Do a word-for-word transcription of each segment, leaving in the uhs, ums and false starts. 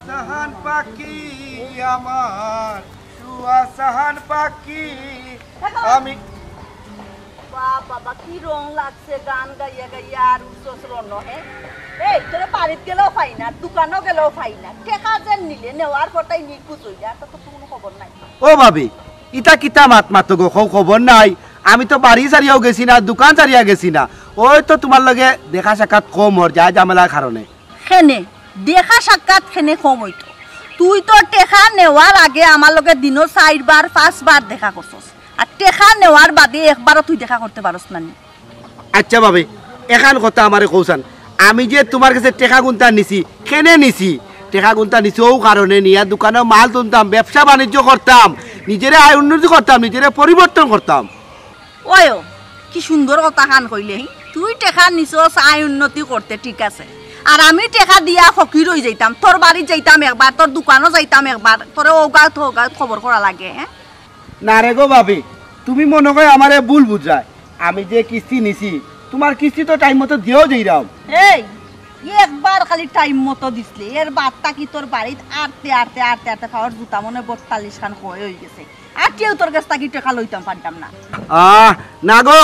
জাহান পাখি আমার, তুয়া জাহান পাখি। আমি বাহ বাবা, কি রং লাগছে গান গাইয়া গাইয়া। আর উচ্চ শ্রবণ, হে? এই, তোরে বাড়িত গেলেও পাই না, দোকানও গেলেও পাই না। টেকা যে নিলে, নেওয়ার পর তাই নিখোঁজ অইলে, আর তো কোনো খবর নাই। ও ভাবি, ইতা কিতা মাত মাতো গো, খবর নাই। আমি তো বাড়ি ছাড়িয়াও গেছি না, দোকান ছাড়িয়া গেছি না। ওই তো তুমার লগে দেখা সাক্ষাৎ কম অর, যা ঝামেলার কারণে। কেনে? দেখা সাক্ষাৎ কেনে কম অইতো? তুই তো টেকা নেওয়ার আগে আমার লগে দিনো চাইরবার, পাঁচবার দেখা করছস, আর টেকা নেওয়ার বাদে একবারও তুই দেখা করতে পারস না নি। আচ্ছা ভাবি, এখান কথা আমারে কওছান, আমি যে তুমার গেছে টেকা গুনতা নিছি, কেনে নিছি? টেকা গুনতা নিছি অউ কারণে, নিয়া দোকানো মাল তুলতাম, ব্যবসা বাণিজ্য করতাম, নিজেরে আয় উন্নতি করতাম, নিজেরে পরিবর্তন করতাম। ওয়ো, কি সুন্দর কথা খান কইলে, হি? তুই টেকা নিছস আয় উন্নতি করতে, ঠিক আছে। আর আমি টেকা দিয়া ফকির অই যাইতাম, তোর বাড়িত যাইতাম একবার, তোর দোকানো যাইতাম একবার, তোরে অউ গাঁওত হউ গাঁওত খবর করা লাগে, হে? না রে গো ভাবি, তুমি মনো কয় আমারে ভুল বুঝরায়। আমি যে কিস্তি নিছি, তুমার কিস্তি তো টাইম মতো দিয়াও যাইরাম। এই, একবার খালি টাইম মতো দিছলে, এর বাদ থাকি তোর বাড়িত আটতে আটতে আটতে আটতে পাওর জুতা মনে বত্তাল্লিশ খান ক্ষয় অই গেছে। আর কেউ তোর গেছ থাকি টেকা লইতাম পারতাম না। আহ, না গো,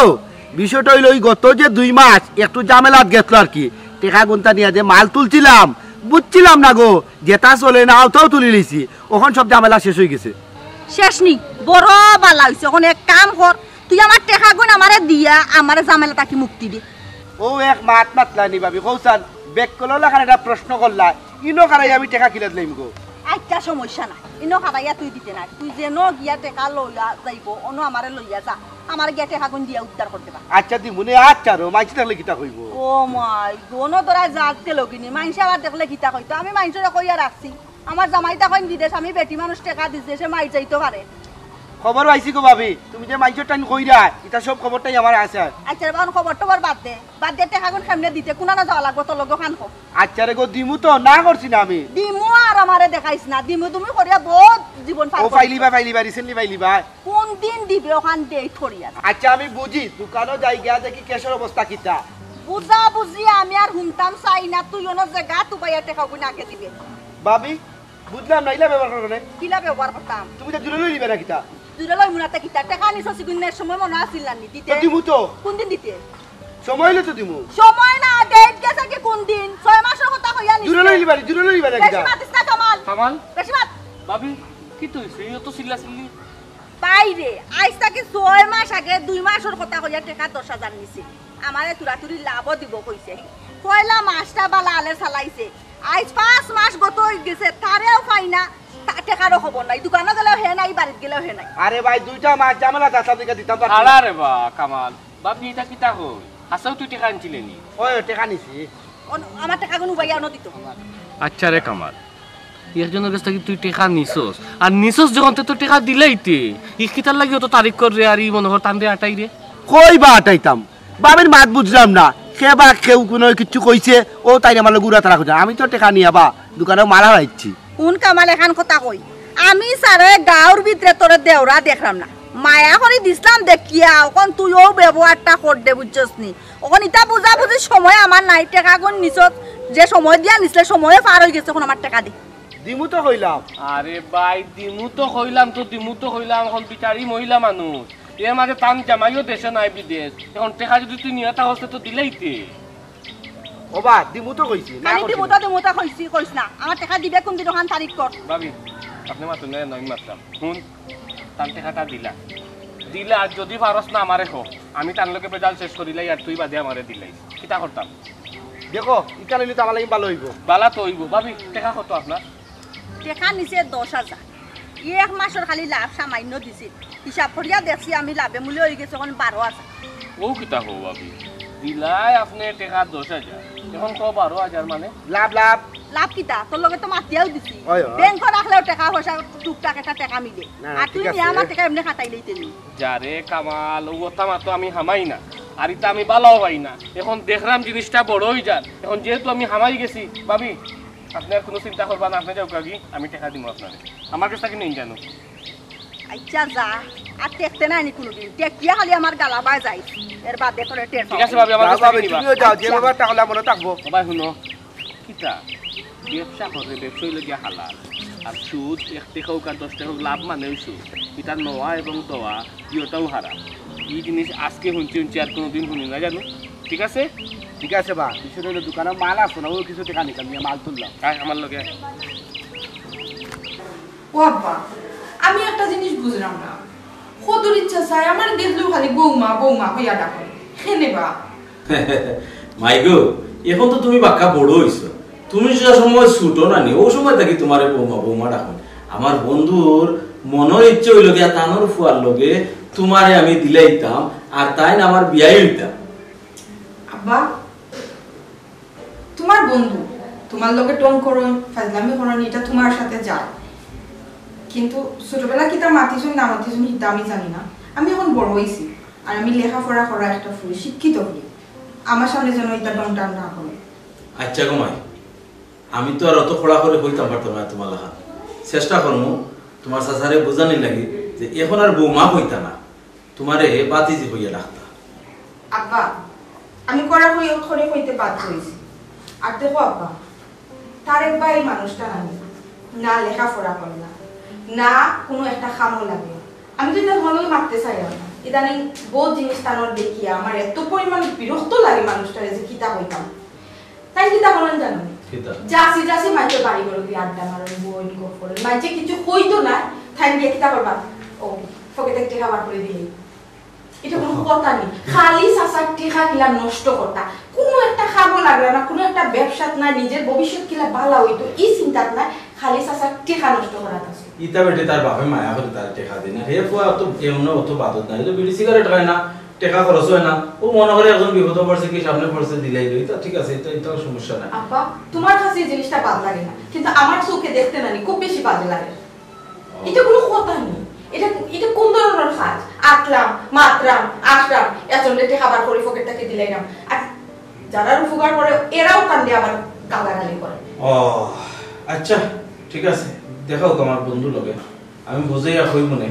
বিষয়টা অইলো, ওই গত যে দুই মাস একটু ঝামেলাত গেছলো আর কি। টেকা গুনতা নিয়া যে মাল তুলছিলাম, বুঝছিলাম না গো, যেটা চলে না, ওটাও তুলি লিছি। অখন সব ঝামেলা শেষ অই গেছে। শেষ নি, বড় বালা অইছে। অখন এক কাম কর, তুই আমার টেকা গুন আমারে দিয়া, আমারে ঝামেলা থাকি মুক্তি দে। ও এক মাত মাতলা নি ভাবি, কওছান, বেক্কলর লাখান একটা প্রশ্ন করলা, ইনো খাড়াই আমি টেকা কিলা দিলাম গো? আচ্ছা, সমস্যা নাই, ইনো খাড়াইয়া তুই দিতে না, তুই যেন গিয়া টেকা লইয়া যাইবো, অনো আমারে লইয়া যা, আমারে গিয়া টেকা গুন দিয়া উদ্ধার করতে পার। আচ্ছা দিমুনে, আচ্ছা রো, মাইনষে দেখলে কিতা কইবো? ও মাই, গনো ধরা জাত গেল গিনি, মাইনষে আবার দেখলে কিতা কইতো? আমি মাইনষরে কইয়া রাখছি, আমার জামাইটা কইন বিদেশ, আমি বেটি মানুষ টেকা দিছি, সে মাই যাইতো পারে। খবর পাইছি গো ভাবি, তুমি যে মাইনষর টাইম কইরা, ইটা সব খবরটাই আমার আছে। আচ্ছা, এখন খবর টবর বাদ দে, বাদ দে, টেকা গুন কেমনে দিতে, কুনানো যাওয়া লাগবো, তোর লগে খান কো। আচ্ছা রে গো, দিমু তো, না করছি না আমি। দিমু আর আমারে দেখাইস না, দিমু তুমি করিয়া বহুত জীবন পার ও করছো। পাইলিবা, পাইলিবা, recently পাইলিবা। কোন দিন দিবে ওখান দেই থরিয়া। আচ্ছা, আমি বুঝি, দোকানো যাই গিয়া দেখি ক্যাশের অবস্থা কিতা। বুঝা বুঝি আমি আর হুনতাম চাই না, তুই অনো জাগা তুবাইয়া টেকা গুন আগে দিবে। ভাবি, বুঝলাম না, ইলা ব্যবহার করো না। কিলা ব্যবহার করতাম? তুমি তো দূরে লই দিবে না কিতা? দূরে লই মুনাতে কিতা? টেকা নিছো সিগুনের সময় মনে আছিল না নি দিতে? তো দিমু তো। কোন দিন দিতে? সময় হইলে তো দিমু। সময় না, ডেট গেছে কি কোন দিন? ছয় মাসর কথা কইয়া নিস। দূরে লই দিবা, দূরে লই দিবা না বেশি কিতা? মাতিস না কামাল। কামাল? বেশি মাত। ভাবি, কিতা অইছে? এই অত চিল্লা চিল্লি। বাইরে, আইজ থাকি ছয় মাস আগে দুই মাসর কথা কইয়া টেকা দশ হাজার নিছে। আমারে তুরাতুরি লাভও দিব কইছে। পয়লা মাসটা বালা আলে চালাইছে। আইজ পাঁচ মাস গত অই গেছে, তারেও পাই না, তা-, টেকারও খবর নাই। দোকানো গেলেও হে নাই, বাড়িত গেলেও হে নাই। আরে ভাই, দুইটা মাস ঝামেলা চাচা দিকে দিতাম পারছি না। আরে বা কামাল, বাপ, ইটা কিতা কই? হাছাউ তুই টেকা আনছিলে নি? ওই, টেকা নিছি। অন-, আমার টেকা গুন উবাইয়া অনো দিত। আচ্ছা রে কামাল, একজনর গেছ থাকি তুই টেকা নিছস, আর নিছস যখন তে তো টেকা দিলাইতে, ই কিতার লাগি অত তারিখ কর রে, আর ই মনে কর তানরে আটাই রে। কই বা আটাইতাম? বাবির মাত বুঝলাম না। কে বা কেউ কুনু কিচ্ছু কইছে, ও তাইন আমার লগে উড়াতাড়া করছে। আমি তো টেকা নিয়া বা দোকানো মাল হারাইছি। হুন কামাল, এখান কথা কই। আমি সারে গাঁওর ভিতরে তোরে দেওরা দেখলাম না। মায়া করি দিছলাম দেখিয়া, অখন তুই অউ ব্যবহারটা কর দে, বুঝছস নি? অখন ইতা বুঝাবুঝির সময় আমার নাই, টেকা গুন নিছত, যে সময় দিয়া নিছলে সময় পার অই গেছে, অখন আমার টেকা দে। দিমু তো কইলাম। আরে ভাই, দিমু তো কইলাম তো, দিমু তো কইলাম, অখন ভিখারি মহিলা মানুষ। এর মাঝে তান জামাইও দেশে নাই, বিদেশ। অখন টেকা যদি তুই নিয়া থাকস, তে তো দিলাইতে। ও বা, দিমু তো কইছি, না খালি করছি দিমু না। তো, দিমু তো কইছি, কইস না। আমার টেকা দিবে কোন দিন, অখান তারিখ কর। ভাবি, আপনে মাতুন না, আমি মাতরাম। হুন, তান টেকাটা দিলা। দিলা, আর যদি পারস না আমারে ক। আমি তান লগে বেজাল শেষ করিলাই, আর তুই বাদে আমারে দিলাইস। কিতা করতাম? দেখো, ইখান অইলে তো আমার লাগি ভালা অইবো। ভালা তো অইবো। ভাবি, টেকা কত আপনার? টেকা নিছে দশ হাজার। ই এক মাসর খালি লাভ সামান্য দিছে। হিসাব করিয়া দেখছি আমি, লাভে মূলে অই গেছে অখন বারো হাজার। অউ কিতা কও ভাবি? দিলাই আপনে টেকা দশ হাজার, অখন কও বারো হাজার মানে? লাভ, লাভ। লাভ কিতা? তোর লগে তো মাতিয়াও দিছি। অয়, অয়। ব্যাংকো রাখলেও টেকা পয়সা টুকটাক একটা টেকা মিলে। না, না, আর তুই ঠিক নিয়া আছে। আমার টেকা এমনে খাটাইলাইতে নি। যা রে কামাল, অউ কথা মাতো আমি হামাই না। আর ইতা আমি ভালাও পাই না। অখন দেখরাম জিনিসটা বড় অই যার। অখন যেহেতু আমি হামাই গেছি, ভাবি, আপনে আর কুনু চিন্তা করবা না, আপনে যাউক্কা গি, আমি টেকা দিমু আপনারে। আমার গেছ থাকি নেইন জানো। আচ্ছা যা, আর ঠেকতে নাই নি কুনুদিন। ঠেকিয়া খালি আমার গালা বায় যাইস, এর বাদে তোরে টের ঠিক আছে পাওয়া। ভাবি, আমার যা গেছ থাকি ভাবি, নিবা। তুমিও যাও, যে আচ্ছা। বাবা টাকা মনে থাকবো। ও ভাই হুনো, কিতা? ব্যবসা করলে ব্যবসা অইলো গিয়া হালাল। আর সুদ এক টেকা হোক আর দশ টেকা হোক, লাভ মানেউ সুদ। ইটা নেওয়া এবং দেওয়া দুইটাউ হারাম। ই জিনিস আজকে হুনছি, হুনছি, আর কোনোদিন হুনি না জানো। ঠিক আছে? ঠিক আছে বা, বিষয়টা অইলো দোকানো মাল আছে না, অউ কিছু টেকা নিতাম, নিয়া মাল তুললাম। আয় আমার লগে। ও আব্বা, আমি একটা জিনিস বুঝলাম না। কদরিছ চাচায় আমারে দেখলেউ খালি বৌমা, বৌমা কইয়া ডাকইন। কেনে বা? মাইগো, এখন তো তুমি বাক্কা বড় অইছো। তুমি যে সময় ছুটো নানি, অউ সময় থাকি তুমারে বৌমা, বৌমা ডাকইন। আমার বন্ধুর মনর ইচ্ছা অইলো গিয়া তানর ফুয়ার লগে তুমারে আমি দিলাইতাম, আর তাইন আমার বিয়াই অইতা। আব্বা, তুমার বন্ধু, তুমার লগে ঢং করইন, ফাজলামি করইন, ইটা তুমার সাথে যায়। কিন্তু ছোটবেলা কিতা মাতিছইন না মাতিছইন, ইটা আমি জানি না। আমি এখন বড় অইছি, আর আমি লেখাপড়া করা একটা ফুরি, শিক্ষিত ফুরি। আমার সামনে যেন ইতা ঢং-ঢাং না করে। আচ্ছা গো মাই, আমি তো আর অত কড়া করি কইতাম পারতাম না তুমার লাখান। চেষ্টা করমু তুমার চাচারে বুঝানির লাগি যে এখন আর বৌমা কইতা না, তুমারে ভাতিজি কইয়া ডাকতা। আব্বা, আমি কড়া করি, করি কইতে বাধ্য অইছি। আর দেখো আব্বা, তারেক ভাই মানুষটা নানি, না লেখাপড়া করলা, না কুনু একটা কামো লাগে। আমি তো ইতার মনেও মাততে চাইলাম না। ইদানিং বউত জিনিস তানর দেখিয়া আমার এত পরিমাণ বিরক্ত লাগে মানুষটারে যে কিতা কইতাম। তাইন কিতা করইন জানো? কিতা? যাচি যাচি মাইনষর বাড়ি ঘরো গিয়া আড্ডা মারইন, বইন, গফ করইন। মাইনষে কিছু কইতো না, তাইন গিয়া কিতা করবা? ও, পকেট থাকি টেকা বার করি দিলাইন। ইটা কুনু কথা নি? খালি চাচার টেকা কিলা নষ্ট করতা। কুনু একটা কামো লাগলা না, কুনু একটা ব্যবসাত না, নিজের ভবিষ্যৎ কিলা ভালা অইতো, ই চিন্তাত না, খালি চাচার টেকা নষ্ট করাত আছে। ইতা বেটি তার বাপে মায়া করি তারে টেকা দেয় না। হে ফুয়া তো এমনে অত বাদত নাই। তো বিড়ি সিগারেট খায় না, টেকা খরচ অয় না। অউ মনো করে একজন বিপদো পড়ছে, কি সামনে পড়ছে, দিলাইলো। ইতা ঠিক আছে, ইতা, ইতা সমস্যা নাই। আব্বা, তুমার কাছে ই জিনিসটা বাদ লাগে না, কিন্তু আমার চউখে দেখতে নানি খুব বেশি বাজে লাগে। ইটা কুনু কথা নি। ইটা, ইটা কুন ধরনর কাজ? আটলাম, মাতরাম, আসরাম, এর জন্য টেকা বার করি পকেট থাকি দিলাইলাম। আর যারার উপকার করে, এরাও কান্দে আবার গালাগালি করে। ও, আচ্ছা, ঠিক আছে, দেখাও তুমার বন্ধুর লগে, আমি বুঝাইয়া কইমুনে।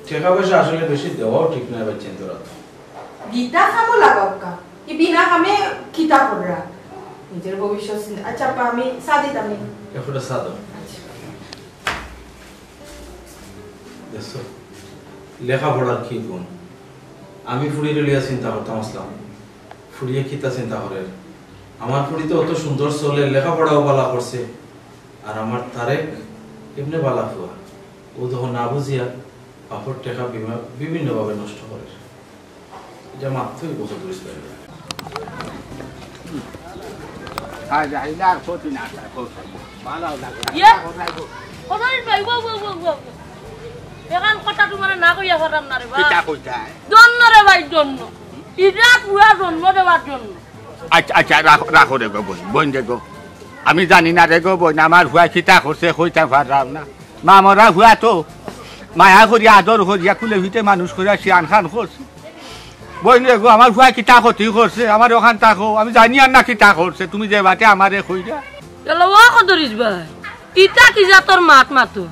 টেকা পয়সা আসলে বেশি দেওয়াও ঠিক নায়, ভাই, চিন্তা রাখো। দিতা কামো লাগাউক্কা, ই বিনা কামে কিতা কররা? নিজের ভবিষ্যৎ চিন্তা। আচ্ছা, আব্বা, আমি চা দিতাম নি? একটা চা দাও। আচ্ছা। দেখছো, লেখাপড়ার কি গুণ। আমি ফুড়িরে লইয়া চিন্তা করতাম আছলাম, ফুড়িয়ে কিতা চিন্তা করের। আমার ফুড়ি তো অত সুন্দর চলে, লেখাপড়াও ভালা করছে, আর আমার তারেক এমনে ভালা ফুয়া, অউ দেখো না বুঝিয়া বাপর টেকা বিমা-, বিভিন্নভাবে নষ্ট করের। ইটা মাততে অইবো কদরিছ ভাইরে। আর যাই না, আর ক্ষতি না, আর ক্ষতি। ভালা লাগে। ইয়ে? কদরিছ ভাই, ও, ও, ও, ও, ও। এখান কথা তুমারে না কইয়া পারলাম না রে ভাই। কিতা কইতায়? ধন্য রে ভাই, ধন্য। ইটা পুরা জন্ম দেওয়ার জন্য। আচ্ছা, আচ্ছা, রাখো, রাখো রে গো বইন, বইন রে গো। আমি জানি না রে গো বইন, আমার ফুয়ায় কিতা করছে, কইতাম পারলাম না। মা মরা ফুয়া তো, মায়া করিয়া, আদর করিয়া, কুলে পিঠে মানুষ করিয়া, শিয়ান খান করছে। বইন রে গো, আমার ফুয়ায় কিতা ক্ষতি করছে, আমারে অখান থাকো, আমি জানি আর না কিতা করছে, তুমি যে বাটে আমারে কইরা। এলো ও কদরিছ ভাই, ইটা কি জাতর মাত মাতো?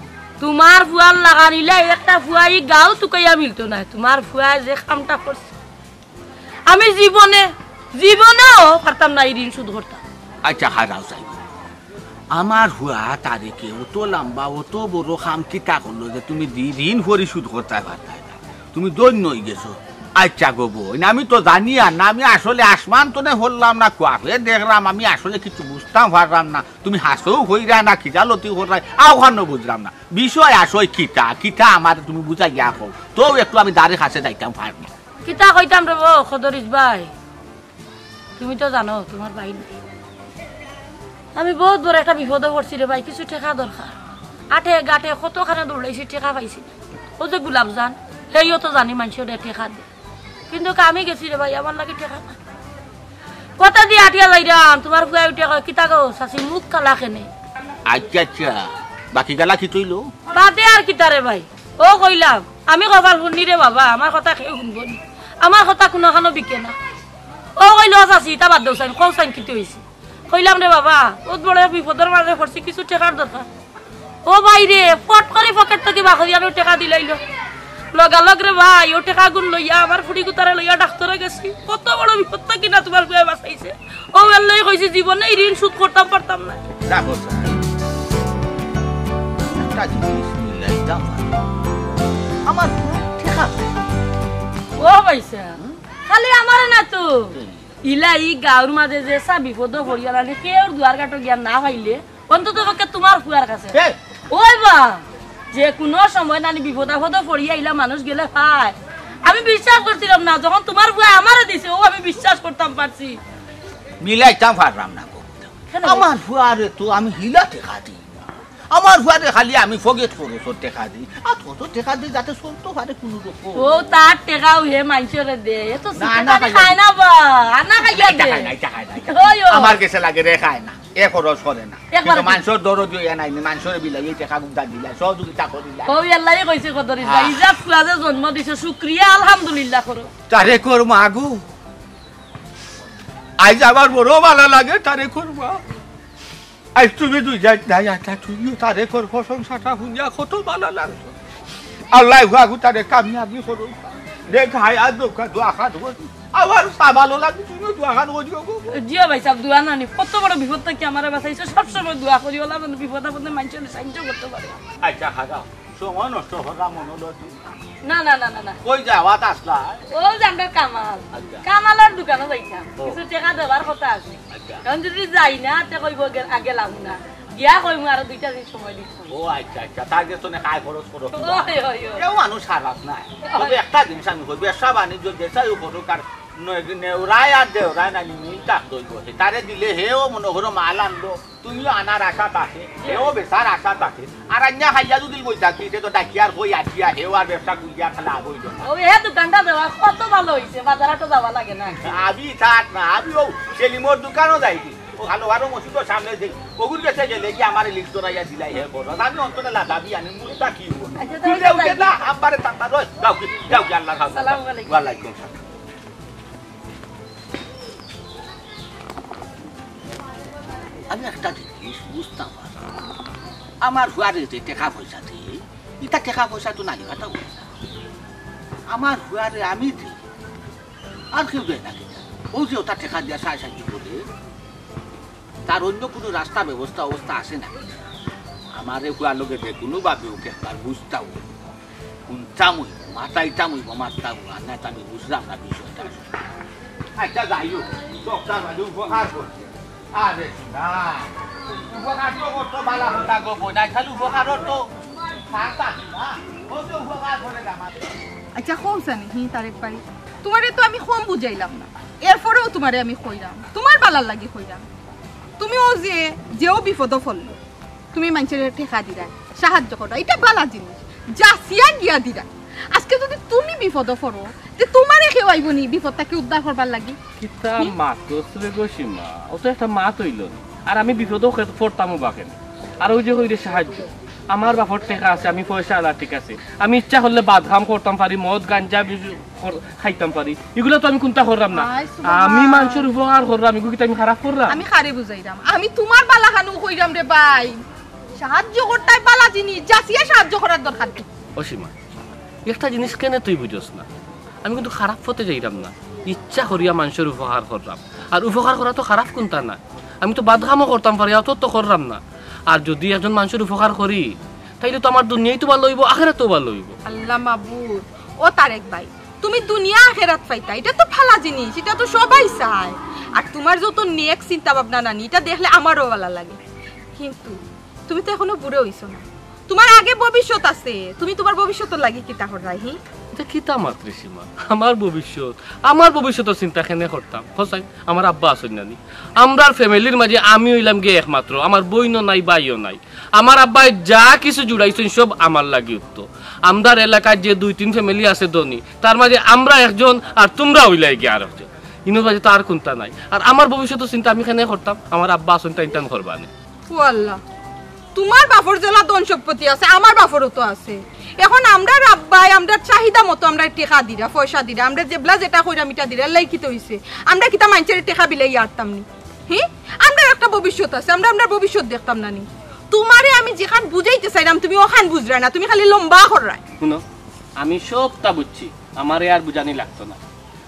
তুমার ফুয়ার লাখান ইলা একটা ফুয়া ই গাঁও তুকাইয়া মিলতো নায়। তুমার ফুয়ায় যে কামটা করছে, আমি জীবনে, জীবনেও পারতাম না ই ঋণ শোধ করতাম। আচ্ছা, হারাও চাইব। আমার ফুয়া তারেকে অত লম্বা, অত বড় কাম কিতা করলো যে তুমি দি-, ঋণ পরিশোধ করতায় পারতায় না? তুমি ধন্য অইগেছো। আচ্ছা গো বইন, আমি তো জানি আর না, আমি আসলে আসমান তনে হরলাম না, কুয়াশে দেখলাম, আমি আসলে কিছু বুঝতাম পারলাম না। তুমি হাসো কইরা না, খিজালতি কররায়, আওখানো বুঝলাম না। বিষয় আসয় কিতা, কিতা আমারে তুমি বুঝাইয়া কও। তো একটু আমি দারে কাছে যাইতাম পারমু। কিতা কইতাম রে বো, কদরিছ ভাই? তুমি তো জানো, তুমার ভাই নাই। আমি বউত বড় একটা বিপদো পড়ছি রে ভাই, কিছু টেকা দরকার। আটে গাটে কতখানে দৌড়াইছি, টেকা পাইছি না। অউ যে গুলাবজান, হেইও তো জানি মাইনষে টেকা দে। কিন্তু আমি গেছি রে ভাই, আমার লাগি টেকা নাই। কথা দিয়া আটিয়া যাইরাম, তুমার ফুয়ায় উঠিয়া কয়, "কিতা গো, চাচি মুখ কালা কেনে?" আচ্ছা, আচ্ছা, বাকি গালা কিতা অইলো? বাদে আর কিতা রে ভাই, অউ কইলাম, আমি কপাল পুড়নি রে বাবা, আমার কথা কেউ হুনবো নি, আমার কথা কুনুখানো বিকে না। অউ কইলো, "ও চাচি, ইতা বাদ দেও চাইন, কও চাইন কিতা অইছে?" কইলাম, "রে বাবা, অত বড় বিপদর মাঝে পড়ছি, কিছু টেকার দরকার।" ও ভাই রে, ফট করি পকেট থাকি বার করি আনো টেকা দিলাইলো। লগালগ রে ভাই, ও টেকাগুন লইয়া আমার ফুড়ি গুতারে লইয়া ডাক্তরে গেছি। কত বড় বিপদ থাকি না তুমার ফুয়ায় বাঁচাইছে। ও আল্লায় কইছে, জীবনে এই ঋণ শোধ করতাম পারতাম না। রাখো স্যার। একটা জিনিস মিলাই দাও না। আমার ফুয়ার টেকা। ও ভাইসাব, খালি আমারে না তো। ইলা ই গাঁওর মাঝে যে সা বিপদো পড়িয়া নানি কেউর দুয়ার ঘাটো গিয়া না পাইলে, অন্তত পক্ষে তুমার ফুয়ার কাছে। কে? ওই বা, যে কুনু সময় নানি বিপদ আপদো পড়িয়া ইলা মানুষ গেলে পায়। আমি বিশ্বাস করছিলাম না, যখন তুমার ফুয়ায় আমারে দিছে, ও আমি বিশ্বাস করতাম পারছি। মিলাইতাম পারলাম না গো। কেন? আমার ফুয়ারে তো আমি হিলা টেকা দিই না। আমার ফুয়ারে খালি আমি ফগেত খরচর টেকা দিই। আর কত টেকা দিই যাতে চলতো পারে কুনু রকম। ও তার টেকাও হে মাইনষরে দে। এ তো না, সিটে না, পানি খাই খায় না বা। আর না খাইয়া না, দে। খায় না, খায় না, খায় না। ওই, ওই। আমার গেছে লাগে রে, খায় না। এ খরচ করে না। একবার কিন্তু মাইনষর দরদি অইয়া নায় নি, মাইনষরে বিলাই এই টেকা গুজা দিলা, সহযোগিতা করিলা। ও আল্লায় কইছে কত রে, হ্যাঁ। ইজাত ফুয়ারে জন্ম দিছে, শুকরিয়া আলহামদুলিল্লাহ করো। তারে কর মা গো। আইজ আমার বড় ভালা লাগে, তারে কর মা। আইজ তুমি দুই যাই নাই, আচ্ছা, তুমিও তারে কর প্রশংসাটা হুনিয়া কত ভালা লাগতো। আল্লায় হুয়াগু তারে কামিয়াবি করো। দেখ, হায় আর দোকা দোয়া খান করি। আমার সাবালো লাগে, তুমিও দোয়া খান করিও গো। জিও ভাইসাব, দোয়া নানি, কত বড় বিপদ থাকি আমারে বাঁচাইছো, সবসময় দোয়া করি, ওলা যেন বিপদ আপদে মাইনষরে সাহায্য করতে পারে। আচ্ছা, খারাপ সময় নষ্ট করলাম মনে হলো। না, না, না, না, না। কই যাওয়াত আসলা? ও যে আমরার কামাল। আচ্ছা। কামালর দোকানো যাইতাম। ও। কিছু টেকা দেওয়ার কথা আছে। আচ্ছা। এখন যদি যাই না, তে কইবো গে-, আগে লাও না। গিয়া কইমু আরো দুইটা দিন সময় দিত। ও আচ্ছা, আচ্ছা। তার গেছে অনেক আয় খরচ করো। ওই, ওই, ওই। কেউ মানুষ খারাপ নায়। ওই। তবে একটা জিনিস আমি কই, ব্যবসা বাণিজ্য যেটাই করুক আর নয়-, নেওরায় আর দেওরায় নানি মিল থাকতো অইবো। তারে দিলে হেও মনে করো মাল আনলো। তুমিও আনার আশা থাকে, হেও বেচার আশা থাকে। আর আইন্না খাইয়া যদি বই থাকি, সে তো ডাকিয়ার কই আটিয়া, হেও আর ব্যবসা খুলিয়া খালা আগ অইল না। ও, এ দোকানটা দেওয়া কত ভালা অইছে, বাজার হাটো যাওয়া লাগে না। আমি থাক না, আমি ও সেলিমর দোকানো যাই কি? ও ভালো ভালো মসজিদর সামনে যাই, ওগুর গেছে গেলে কি আমার লিস্ট ধরাইয়া দিলাই হে বড়। আমি অন্তরে লাগাবি আনি, মুখটা কি হইব? আচ্ছা, তাহলে তুই উঠে যাই। না, আব্বারে তাম্বা রয়, যাও কি, যাও কি, আল্লাহ হাফেজ। আসসালামু আলাইকুম। ওয়ালাইকুম সালাম। আমি একটা জিনিস বুঝতাম পারি না। আমার ফুয়ারে যে টেকা পয়সা দেই, ইতা টেকা পয়সা তো নানি কথা বলে না। আমার ফুয়ারে আমি দেই, আর কেউ দেয় না কিতা? ও যে ওটা টেকা দিয়া সাহায্য করে, তার অন্য কুনু রাস্তা ব্যবস্থা অবস্থা আছে না? আমারে ফুয়ার লগে যে কুনু ভাবে ওকে একবার বুঝতাও। হুনতাম অইবো, মাতাইতাম অইবো, মাততাম অইবো, আর না তো আমি বুঝলাম না বিষয়টা। আচ্ছা, যাই হোক, লোকটার মাঝে উপকার করছে। আরে না, উপকার তো করতো ভালা কথা গো, বই নাই, খালি উপকারও তো থাকতা না, ও তো উপকার করে না, মাত্র। আচ্ছা, কও চানি, হি, তারেক ভাই, তুমারে তো আমি কম বুঝাইলাম না, এরপরেও তুমারে আমি কইরাম, তুমার ভালার লাগি কইরাম। তুমি ও যে, যেও বিপদো পড়লো, তুমি মাইনষরে টেকা দিরায়, সাহায্য কররায়, ইটা ভালা জিনিস। যাচিয়া গিয়া দিরায়। আজকে যদি তুমি বিপদো পড়ো, তে তুমারে কেউ আইবো নি বিপদ থাকি উদ্ধার করবার লাগি? কিতা হুম? মাত করছে রে গো সীমা? ও তো একটা মাত অইলো না। আর আমি বিপদো খে-, পড়তামও বা কেনে? আর ওই যে কইরে সাহায্য, আমার বাপর টেকা আছে, আমি পয়সা আলা, ঠিক আছে, আমি ইচ্ছা করলে বাদ কাম করতাম পারি, মদ গাঞ্জা বিড়ি কর-, খাইতাম পারি, ইগুলা তো আমি কুনতা কররাম না। হায়, সুবহান। আমি মানষর উপকার কররাম, ইগু কিতা আমি খারাপ কররাম? আমি কারে বুঝাইরাম, আমি তুমার ভালা খানউ কইরাম রে ভাই। সাহায্য করতায় ভালা জিনিস, যাচিয়া সাহায্য করার দরকার কি? ও সীমা, একটা জিনিস কেনে তুই বুঝস না? আমি কিন্তু খারাপ পথে যাইরাম না, ইচ্ছা করিয়া মানষর উপকার কররাম। আর উপকার করা তো খারাপ কুনতা না, আমি তো বাদ কামও করতাম পারি, অত তো কররাম না। আর যদি একজন মানষর উপকার করি, তাইলে তো আমার দুনিয়াত তো ভালা অইবো, আখেরাতও ভালা অইবো। আল্লাহ মাবুদ, ও তারেক ভাই, তুমি দুনিয়া আখেরাত পাইতা, ইটা তো ভালা জিনিস, ইটা তো সবাই চায়। আর তুমার যত নেক চিন্তা ভাবনা নানি, ইটা দেখলে আমারও ভালা লাগে। কিন্তু তুমি তো এখনো বুড়া অইছো না, তুমার আগে ভবিষ্যৎ আছে, তুমি তুমার ভবিষ্যতর লাগি কিতা কররায়, হি? ইটা কিতা মাত রে সীমা? আমার ভবিষ্যৎ, আমার ভবিষ্যতর চিন্তা কেনে করতাম? কও চাই, আমার আব্বা আছইন না নি? আমরার ফ্যামিলির মাঝে আমি অইলাম গিয়া একমাত্র, আমার বইনও নাই, ভাইও নাই। আমার আব্বায় যা কিছু জুড়াইছইন সব আমার লাগি উঠতো। আমরার এলাকার যে দুই তিন ফ্যামিলি আছে ধনী, তার মাঝে আমরা একজন আর তুমরা অইলায় গিয়া আর একজন। ইনোর মাঝে তো আর কুনতা নাই। আর আমার ভবিষ্যতর চিন্তা আমি কেনে করতাম? আমার আব্বা আছইন, তাইন তান করবা নে। ও আল্লাহ, তুমার বাপর যেলা ধন সম্পত্তি আছে, আমার বাপরও তো আছে। এখন আমরার আব্বায় আমরার চাহিদা মতো আমরারে টেকা দিরা, পয়সা দিরা, আমরা যেবলা যেটা কইরাম ইটা দিরা, এর লাগি কিতা অইছে? আমরা কিতা মাইনষরে টেকা বিলাইয়া আরতাম নি? হি? আমরার একটা ভবিষ্যৎ আছে, আমরা আমরার ভবিষ্যৎ দেখতাম না নি? তুমারে আমি যেখান বুঝাইতে চাইরাম, তুমি ওখান বুঝরায় না, তুমি খালি লম্বা কররায়। হুনো, আমি সবটা বুঝছি, আমারে আর বুঝানি লাগতো না,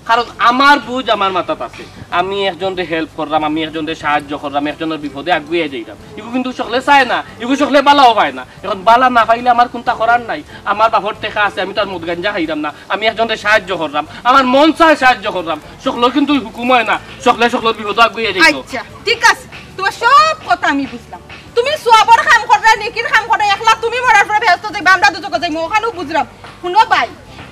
কারণ আমার বুঝ আমার মাথাত আছে। আমি একজনরে হেল্প করলাম, আমি একজনরে সাহায্য করলাম, একজনর বিপদে আগুয়াই যাইলাম, ইগু কিন্তু সকলে চায় না, ইগু সকলে বালাও পায় না। এখন বালা না পাইলে আমার কুনতা করার নাই। আমার বাপর টেকা আছে, আমি তো আর মদ গাঞ্জা খাইলাম না, আমি একজনরে সাহায্য করলাম, আমার মন চায় সাহায্য করলাম, সকলর কিন্তু হুকুম হয় না, সকলে সকলর বিপদে আগুয়াই যাইতো। আচ্ছা, ঠিক আছে, তুমার সব কথা আমি বুঝলাম। তুমি সওয়াবর কাম কররায়, নেকির কাম কররায়, একলা তুমি মরার পরে বেহেস্তো যাইবা, আমরা দুজখো যাইমু, অখানও বুঝলাম। হুনো ভাই,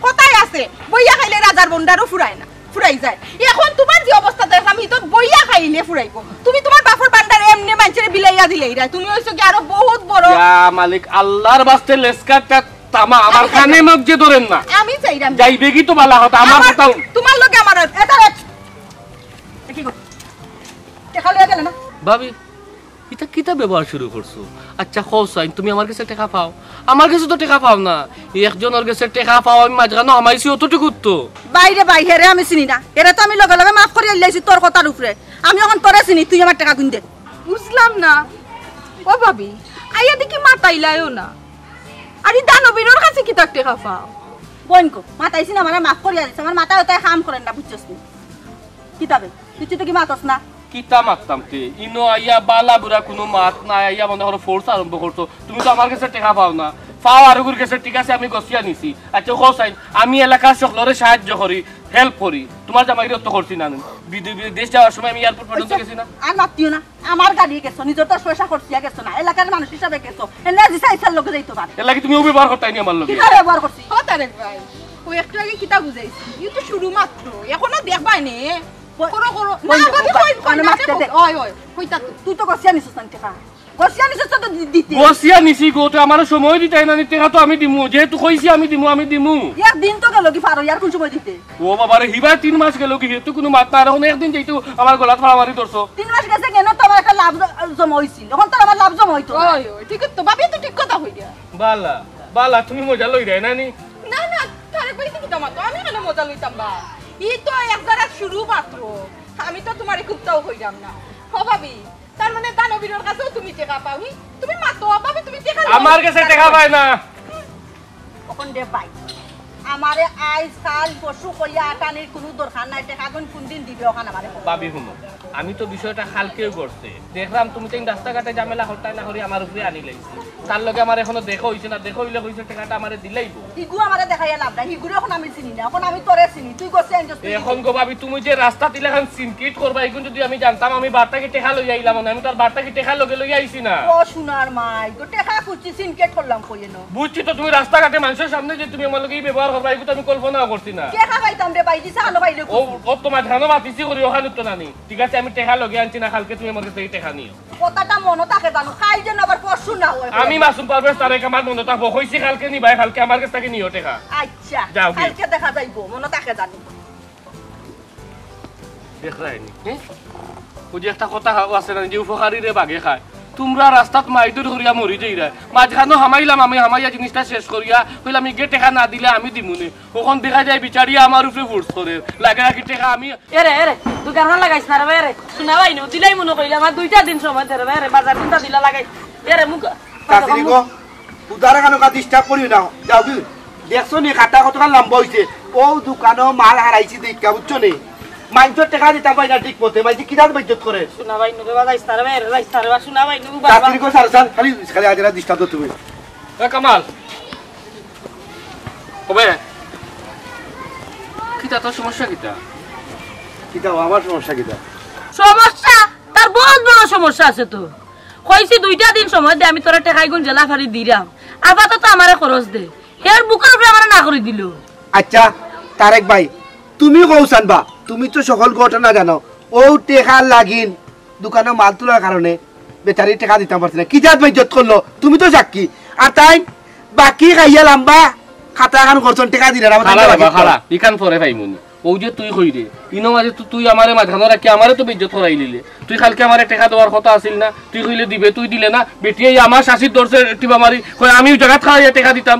কথায় আছে, বইয়া খাইলে রাজার ভান্ডারও ফুরায় না, ফুরাই যায়। এখন তুমার যে অবস্থা দেখলাম, ই তো বইয়া খাইলে ফুরাইবো। তুমি তুমার বাপর ভান্ডার এমনে মানষরে বিলাইয়া দিলাইরায়, তুমি অইছো গিয়া আরো বহুত বড়। ইয়া মালিক, আল্লার ওয়াস্তে লেসকা একটা তামা আমার আচ্ছা, কানে মুখ যে ধরেন না। আমি চাইরাম। যাইবেগি তো বালা কথা, আমার আমার, কথা। তুমার লগে আমার আর-, এটা রাখ। এ কি গো? টেকা লইয়া গেলে না? ভাবি, ইতা কিতা ব্যবহার শুরু করছো? আচ্ছা, কও চাইন, তুমি আমার গেছে টেকা পাও? আমার গেছে তো টেকা পাও না। একজনর গেছে টেকা পাও, আমি মাঝখানো হামাইছি অতটুকু তো। ভাইরে ভাই, হেরে আমি চিনি না। হেরে তো আমি লগে লগে মাফ করি আইলাইছি তোর কথার উপরে। আমি অখন তোরে চিনি, তুই আমার টেকা গুন দে। বুঝলাম না। ও ভাবি, আইয়া দেখি মাতাইলায়ও না। আর ই দানবীরর কাছে কিতার টেকা পাও? বইন গো, মাতাইছি না, আমারে মাফ করিয়া দিছে। আমার মাথায় অতায় কাম করের না, বুঝছস নি? কিতাবে? তুই তো কি মাতস না? কিতা মাততাম তে? ইনো আইয়া বালা বুরা কুনু মাত নাই, আইয়া মনে করো ফোর্স আরম্ভ করছো। তুমি তো আমার গেছে টেকা পাও না, পাও আরগুর গেছে, ঠিক আছে, আমি গছিয়া নিছি। আচ্ছা, কও চাইন, আমি এলাকার সকলরে সাহায্য করি, হেল্প করি, তুমার জামাইরে তো করছি না আমি? বিদে-, বিদেশ যাওয়ার সময় আমি এয়ারপোর্ট পর্যন্ত আচ্ছা, গেছি না? আর মাতিও না। আমার গাড়ি গেছো, নিজর তো পয়সা খরচিয়া গেছো না, এলাকার মানুষ হিসাবে গেছো। এনে জিসা ইসার লগে যাইতো পারে। এর লাগি তুমি অউ ব্যবহার করতায় নি আমার লগে? কিতা ব্যবহার করছি? ও তারেক ভাই, ও একটু আগে কিতা বুঝাইছি? ই তো শুরু মাত্র, এখনো দেখবায় নে। ব-, করো, করো। না, বন্ধ, ভাবি, বন্ধ, কই, কই, বন্ধ, না, মারতে দেখো। দে। ওই, ওই, কইতা তো। তুই তো গছিয়া নিছস না টেকা। গছিয়া নিছস তো দি-, দিতে। গছিয়া নিছি গো, তে আমারে সময় দিতায় না নি, টেকা তো আমি দিমু। যেহেতু কইছি আমি দিমু, আমি দিমু। একদিন তো গেলো গি পার অইয়া, আর কুন সময় দিতে? ও বাবা রে, হিবার তিন মাস গেলো গি, হে তো কুনু মাত না, আর অখন একদিন যাইতেউ আমার গলাত ফাড়া মারি ধরছো। তিন মাস গেছে কেনে, তো আমার একটা লাভ জ-, জমা অইছিল, অখন তো আমার লাভ জমা অইতো না। ওই, ওই, ঠিক তো, ভাবি তো ঠিক কথা কইরা। বালা, বালা, তুমি মজা লইরায় না নি? না, না, তারেক ভাই, তুমি কিতা মাতো, আমি কেনে মজা লইতাম বা? ই তো এক ধারা শুরু মাত্র, আমি তো তুমারে কুন্তাও কইরাম না। ও ভাবি, তার মানে দানবীরর কাছেও তুমি টেকা পাও, হি? তুমি মাতো, ভাবি, তুমি টেকা লও। আমার গেছে টেকা পায় না। অখন দে ভাই, আমারে আইজ কাল পরশু কইয়া আটানির কুনু দরকার নাই, টেকাগুন কুনদিন দিবে অখান আমারে কও। ভাবি হুনো, আমি তো বিষয়টা কালকেউ ঘটছে। দেখরাম তুমি তো রাস্তাঘাটে ঝামেলা করতায় না করি আমার উপরে আনিলাইছো। তার লগে আমার এখনো দেখা অইছে না, দেখা অইলে কইছো টেকাটা আমারে দিলাইবো। হিগু আমারে দেখাইয়া লাভ নাই, হিগুরে অখন আমি চিনি না, অখন আমি তোরে চিনি, তুই গছিয়া আনছস তুই। অখন গো ভাবি, তুমি যে রাস্তাত ইলাখান সিনকেট করবায়, ইগুন যুদি আমি জানতাম, আমি বাড়ি থাকি টেকা লইয়া আইলাম না, আমি তো আর বাড়ি থাকি টেকা লগে লইয়া আইছি না। ও সোনার মাই, তো টেকা খুজছি, সিনকেট করলাম কই এনো? বুঝছি তো, তুমি রাস্তাঘাটে মানষর সামনে যে তুমি আমার লগে ই ব্যবহার করবায়, ইগু তো আমি কল্পনাও করছি না। টেকা পাইতাম রে ভাই, দিছা আনো পাইলে ও, কই? ও তো মাঝখানো মাতিছি করি, অখান তো না নি। ঠিক আছে, আমি টেকা লগে আনছি না, কালকে তুমি আমার গেছ থাকি টেকা নিও। কথাটা মনো থাকে জানু, কাইল যেন আবার পরশু না অয়। আমি মাসুম পারভেজ তারেক, আমার মনো থাকবো, কইছি কালকে নিবায়, কালকে আমার গেছ থাকি নিও টেকা। আচ্ছা, যাও গি। কাইলকে দেখা যাইবো, মনো থাকে জানু। দেখরায় নি, হে? অউ যে একটা কথা আছে না, যে উপকারীরে বাঘে খায়। তুমরা রাস্তাত মাইরধইর করিয়া মরি যাইরায়। মাঝখানো হামাইলাম আমি, হামাইয়া জিনিসটা শেষ করিয়া কইলাম, "ইগে টেকা না দিলে আমি দিমু নে।" অখন দেখা যায় বিচারিয়ে আমার উপরে ফোর্স করের। লাগে নাকি টেকা আমি এরে, এরে, দোকান লাগাইস না রে ভাই, এরে। সোনা ভাই নু, দিলাই মনো কইলাম, আর দুইটা দিন সময় দে রে ভাই, এরে, বাজার কুন্তা দিলা লাগাই। এরে, মুখ, তাড়াতাড়ি গো, উদারে কানো কা ডিস্টার্ব করিও না। যাও গি, দেখছো নি কাটা কতখান লম্বা অইছে? অউ দোকানো মাল হারাইছি দেখিয়া, বুঝছো নি? মাইনষর টেকা দিতাম পারি না ঠিক মতে, মাইনষে কিতা বেইজ্জত করে? সোনা ভাই নু রে, বাজাইস না রে ভাই, এরে, যাইস না রে ভাই, সোনা ভাই নু, বাবা। তাড়াতাড়ি গো, সার, সার, খালি, খালি আজ এরা ডিস্টার্ব দাও তুমি। এ কামাল, ওবে, কিতা তোর সমস্যা কিতা? কিতা, আমার সমস্যা কিতা? সমস্যা? তার বহুত বড় সমস্যা আছে তো। কইছি দুইটা দিন সময় দে, আমি তোরে টেকাইগুন যেলা পারি দিরাম। আপাতত আমারে খরচ দে। হের বুকর উপরে আমারে না করি দিল। আচ্ছা, তারেক ভাই, তুমি কও চাইন বা, তুমি তো সকল ঘটনা জানো। অউ টেকার লাগিন দোকানো মাল তুলার কারণে বেচারি টেকা দিতাম পারছে না। কি জাত বেইজ্জত করলো, তুমি তো সাক্ষী। আর তাইন বাকি খাইয়া লাম্বা খাতা খান করছইন, টেকা দিরা না, খাড়া বাবা, খাড়া, ইখান পরে পাইমুনি। অউ যে তুই কইরে, ইনো মাঝে তো তুই আমারে মাঝখানো রাখি আমারে তো বেইজ্জত করাইলিলে। তুই কালকে আমারে টেকা দেওয়ার কথা আছিল না, তুই কইলে দিবে, তুই দিলে না। বেটিয়ে আমার শাশির ধরছে টিপা মারি, কয় আমি অউ জাগাত খাড়াইয়া টেকা দিতাম।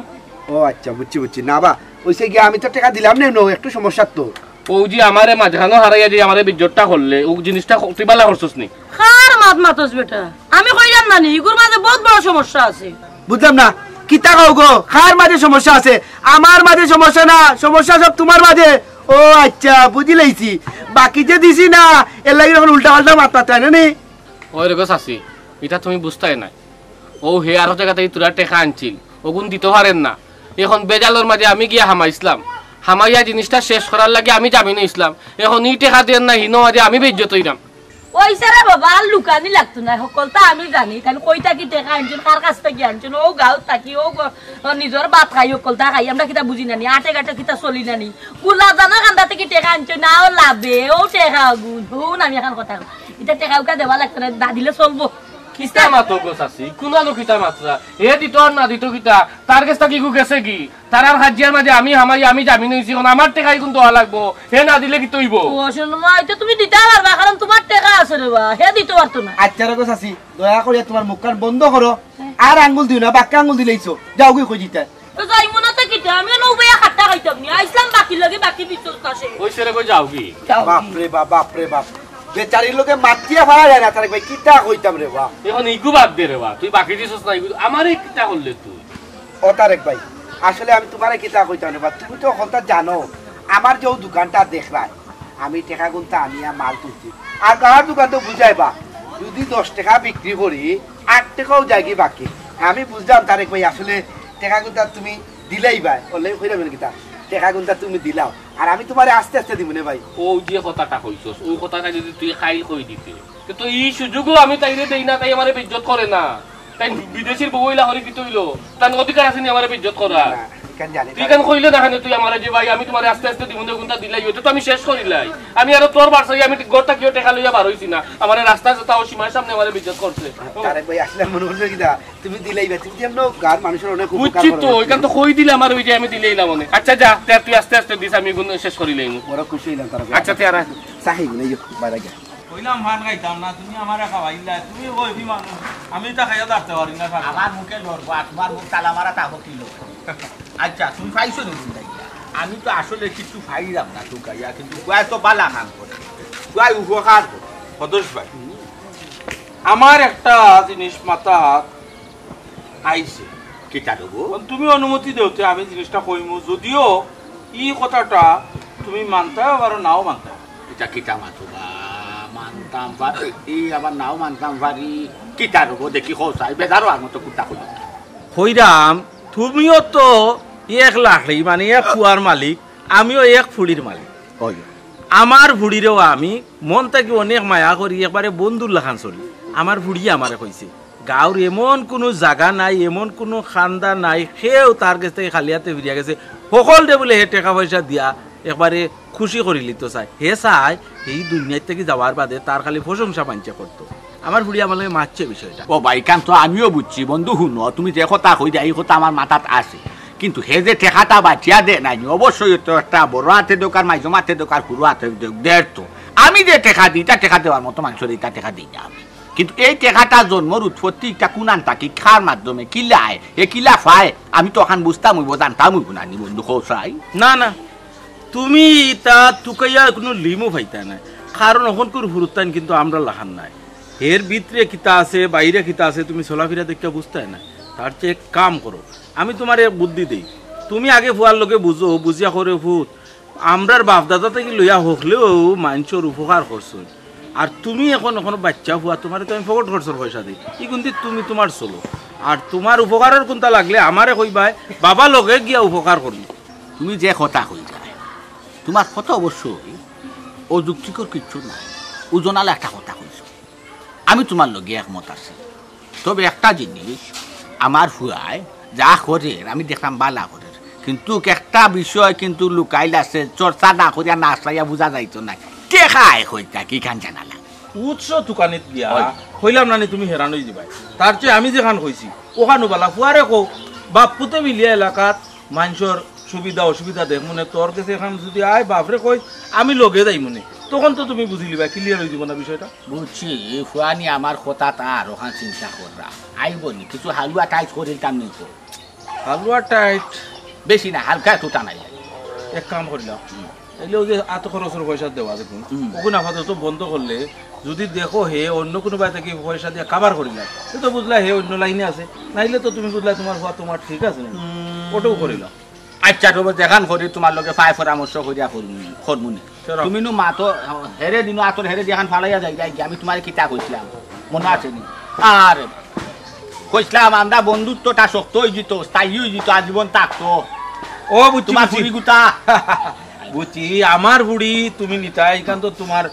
ও আচ্ছা, বুঝছি, বুঝছি। না বা, অইছে গিয়া আমি তো টেকা দিলাম না, অউ একটু সমস্যা তো। অউ যে আমারে মাঝখানো হারাইয়া যে আমারে বেইজ্জতটা করলে, অউ জিনিসটা ক-, তুই বালা করছস নি? কার মাত মাতস বেটা? আমি কইলাম না নি, ইগুর মাঝে বহুত বড় সমস্যা আছে। বুঝলাম না, কিতা কও গো? কার মাঝে সমস্যা আছে? আমার মাঝে সমস্যা না, সমস্যা সব তুমার মাঝে। ও আইচ্ছা, বুঝিলাইছি। বাকি যে দিছি না, এরলাগি অখন উল্টা পাল্টা মাত মাত অয় না নি? ওই রে গো চাচি, ইটা তুমি বুঝতায় নায়। অউ হে আরক জাগা থাকি থুড়া টেকা আনছিল, অগুন দিতো পারের না। অখন বেজালর মাঝে আমি গিয়া হামাইছলাম, হামাইয়া জিনিসটা শেষ করার লাগি আমি জামিন অইছলাম। অখন ই টেকা দের না, হিনো মাঝে আমি বেইজ্জত অইরাম। অইছে রে বাবা, আর লুকানি লাগতো নায়, হকলতা আমি জানি। তাইন কই থাকি টেকা আনছইন, কার কাছ থাকি আনছইন, অউ গাঁওত থাকি, অউ গ-, অউ নিজর ভাত খাই, হকলতা খাই, আমরা কিতা বুঝি না নি, আটে ঘাটে কিতা চলি না নি। গুলা জানা কান্দা থাকি টেকা আনছইন, না অউ লাভে, অউ টেকা অগুন, হুন আমি এখান কথা কই। ইতা টেকা উকা দেওয়া লাগতো না, না দিলে চলবো। কিতা মাতো গো চাচি, কুনানো কিতা মাতরা? হে দিতো আর না দিতো কিতা? তার গেছ থাকি ইগু গেছে গি? তারার কাজিয়ার মাঝে আমি হামাই, আমি জামিন অইছি, অখন আমার টেকাই কুন দেওয়া লাগবো, হে না দিলে কিতা অইবো? ও, শোনো মা, ইটা তুমি দিতা পারবা, কারণ তুমার টেকা আছে রে বা, হে দিতো পারতো না। আইচ্ছা রে গো চাচি, দয়া করিয়া তুমার মুখখান বন্ধ করো, আর আঙ্গুল দিও না, বাক্কা আঙ্গুল দিলাইছো, যাওগি কই যিতায়। তো যাইমু না তো কিতা, আমি অনো উবাইয়া খাট্টা খাইতাম নি, আইছলাম বাকির লগে, বাকি দিছস না সে। অইছে রে গো, যাওগি। বাপ রে বাপ, বাপ রে বাপ, বেচারির লগে মাতিয়া পারা যায় না, তারেক ভাই, কিতা কইতাম রে বা। অখন ইগু বাদ দে রে বা, তুই বাকি দিছস না, ইগু আমারে কিতা করলে তুই? ও তারেক ভাই, আসলে আমি তুমারে কিতা কইতাম রে বা, তুমি তো হকলতা জানো, আমার যে অউ দোকানটা দেখরায়, আমি টেকা গুনতা আনিয়া মাল তুলছি। আর গাঁওর দোকান তো বুঝাইবা, যদি দশ টেকা বিক্রি করি, আট টেকাও যায়গি বাকি। আমি বুঝলাম তারেক ভাই, আসলে টেকা গুনতা তুমি দিলাইবায়, অইলে কইরাম কিতা, টেকা গুনতা তুমি দিলাও, আর আমি তুমারে আস্তে আস্তে দিমু নে ভাই। অউ যে কথাটা কইছস, অউ কথাটা যদি তুই কাইল কই দিতে, তে তো ই সুযোগও আমি তাইরে দেই না, তাই আমারে বেইজ্জত করে না। তাই বিদেশির বউ অইলা করি কিতা অইলো? তার অধিকার আছে নি আমারে বেইজ্জত করার? না, ইখান জানি তুই না। ইখান কইলে না কেনে তুই আমারে যে, "ভাই, আমি তুমারে আস্তে আস্তে দিমু, নে গুনতা দিলাই, অইতে তো আমি শেষ করিলাই। আমি আরো তোর বাসায় আমি ঘর থাকিও টেকা লইয়া বার অইছি না, আমারে রাস্তায় যেতা অউ সীমার সামনে আমারে বেইজ্জত করছে।" তারেক ভাই, আসলে মনে করছো কিতা, তুমি দিলাইবা, তুমি যেমন গাঁওর মানুষর অনেক উপকার বুঝছি করো। তো, ইখান তো কই দিলে আমার অউ যে আমি দিলাইলাম অনে। আইচ্ছা যা, তে তুই আস্তে আস্তে দিস, আমি গুন শেষ করিলাইমু। বড় খুশি অইলাম তারেক ভাই। আইচ্ছা, তে আর চাহি গুনে ইয়ো, বাইরে গিয়া। কইলাম পান খাইতাম না, তুমি আমারে খাওয়াইলা, তুমি কই কি মানুষ, আমি তো খাইয়া থাকতে পারি না, খাইয়া। আমার মুখে লড়বো, আর তুমার মুখ তালা মারা থাকো কি লোক? আইচ্ছা, তুমি পাইছো নি বুঝাইয়া? আমি তো আসলে কিচ্ছু পাইলাম না টুকাইয়া, কিন্তু কয় তো বালা কাম করে, কয় উপকার করে। সদস্য ভাই, আমার একটা জিনিস মাথাত আইছে। কিতা দেবো? অখন তুমি অনুমতি দেও তে আমি জিনিসটা কইমু, যদিও ই কথাটা তুমি মানতায় পারো, নাও মানতায় পারো। ইটা কিতা মাতো বা? মানতাম পারি, ই আবার নাও মানতাম পারি। কিতা দেবো দেখি, কও চাই, বেজার অওয়ার মতো কুন্তা কইও। কইরাম, তুমিও তো এক লাখড়ি, মানে এক ফুয়ার মালিক, আমিও এক ফুড়ির মালিক। অয়। আমার ফুড়িরেও আমি মন থাকি অনেক মায়া করি, একবারে বন্ধুর লাখান চলি। আমার ফুড়িয়ে আমারে কইছে, গাঁওর এমন কুনু জাগা নাই, এমন কুনু খান্দা নাই, কেউ তার গেছ থাকি খালি আতে ফিরিয়া গেছে। হকলরে বুলে হে টেকা পয়সা দিয়া একবারে খুশি করিলিতো চায়। হে চায়, হে দুনিয়ার থাকি যাওয়ার বাদে তার খালি প্রশংসা মাইনষে করতো। আমার ফুড়িয়ে আমার লগে মাতছে বিষয়টা। ও ভাই, ইখান তো আমিও বুঝছি বন্ধু। হুনো, তুমি যে কথা কইরায়, ই কথা আমার মাথাত আছে, কিন্তু হে যে টেকাটা বাচিয়া দেয় নাই, অবশ্যই তো একটা বড় আতে দেউক আর মাইঝম আতে দেউক আর হুরু আতে দেউক, দের তো। আমি যে টেকা দেই, ইতা টেকা দেওয়ার মতো মানষরে ইতা টেকা দেই না আমি। কিন্তু এই টেকাটা জন্মর উৎপত্তি, ইটা কুনান থাকি, কার মাধ্যমে, কিলায়, হে কিলা পায়, আমি তো অখান বুঝতাম অইবো, জানতাম অইবো না নি বন্ধু, কও চাই। না, না, তুমি ইতা তুকাইয়া কুনু লিমও পাইতায় নায়, কারণ অখনকুর ফুরুত্তাইন কিন্তু আমরার লাখান নায়। হের ভিতরে কিতা আছে, বাইরে কিতা আছে, তুমি চলাফিরা দেখিয়া বুঝতায় নায়। তার চেয়ে এক কাম করো, আমি তুমারে এক বুদ্ধি দেই, তুমি আগে ফুয়ার লগে বুঝো, বুঝিয়া কও রে ফুত, আমরার বাপ দাদা থাকি লইয়া হকলেও মাইনষর উপকার করছইন। আর তুমি অখন, অখন বাইচ্চা ফুয়া, তুমারে তো আমি ফকট খরচর পয়সা দেই, ইগুন দি তুমি তুমার চলো। আর তুমার উপকারর কুন্তা লাগলে আমারে কইবায়, বাবা লগে গিয়া উপকার করমু। তুমি যে কথা কইরায়, তুমার কথা অবশ্যই অযুক্তিকর কিচ্ছু নাই, ওজনালা একটা কথা কইছো। আমি তুমার লগে একমত আছি। তবে একটা জিনিস, আমার ফুয়ায় যা করের, আমি দেখরাম বালা করের। কিন্তু একটা বিষয় কিন্তু লুকাইল আছে, চর্চা না করিয়া না চাইয়া বুঝা যাইতো নায়। টেকা আয় কই থাকি, ইখান জানা লাগে। উৎস তুকানিত গিয়া অয়। কইলাম না নি তুমি হেরান অইযিবায়। তার চেয়ে আমি যেখান কইছি, অখানউ বালা। ফুয়ারে কও, বাপ-পুতে মিলিয়া এলাকাত মাইনষর সুবিধা অসুবিধা দেখমুনে, তোর গেছে এখান যুদি আয়, বাপরে কইস, আমি লগে যাইমুনে। তখন তো তুমি বুঝিলিবায়, clear অইযিবো না বিষয়টা? বুঝছি, ফুয়ানি আমার কথাটা আর অখান চিন্তা কররা। আইবো নি, কিছু হালুয়া টাইট করিলতাম নি তো। হালুয়া টাইট? বেশি না, হালকা একটু টানাই। এক কাম করিলাও। হুম। তাইলে ওই যে আত খরচর পয়সা দেওয়া দেখুন, হুম। ওখানে আপাতত বন্ধ করলে যদি দেখো হে অন্য কোনো বাড়ি থেকে পয়সা দিয়া কাবার করিলা, তে তো বুঝলা হে অন্য লাইনে আছে, নাইলে তো তুমি বুঝলা তোমার ফুয়া তোমার ঠিক আছে না, হুম। ওটাও করিলা। আচ্ছা, তবে যেখান করি তোমার লগে ফায় পরামর্শ করিয়া করমু, করমু নে। চলো। তুমি নু মাতো, হেরে দিনু আতর হেরে দিয়া খান ফালাইয়া যাই, যাই গিয়া, আমি তোমারে কিতা কইছিলাম, মনো আছে নি? আর কইছিলাম, আমরা বন্ধুত্বটা শক্ত অই যিত, স্থায়ী অই যিত, আজীবন থাকতো। ও, বুঝছি, তোমার বুঝছি। ফুড়ি গুতা। বুঝছি, আমার ফুড়ি তুমি নিতা, এখান তো তোমার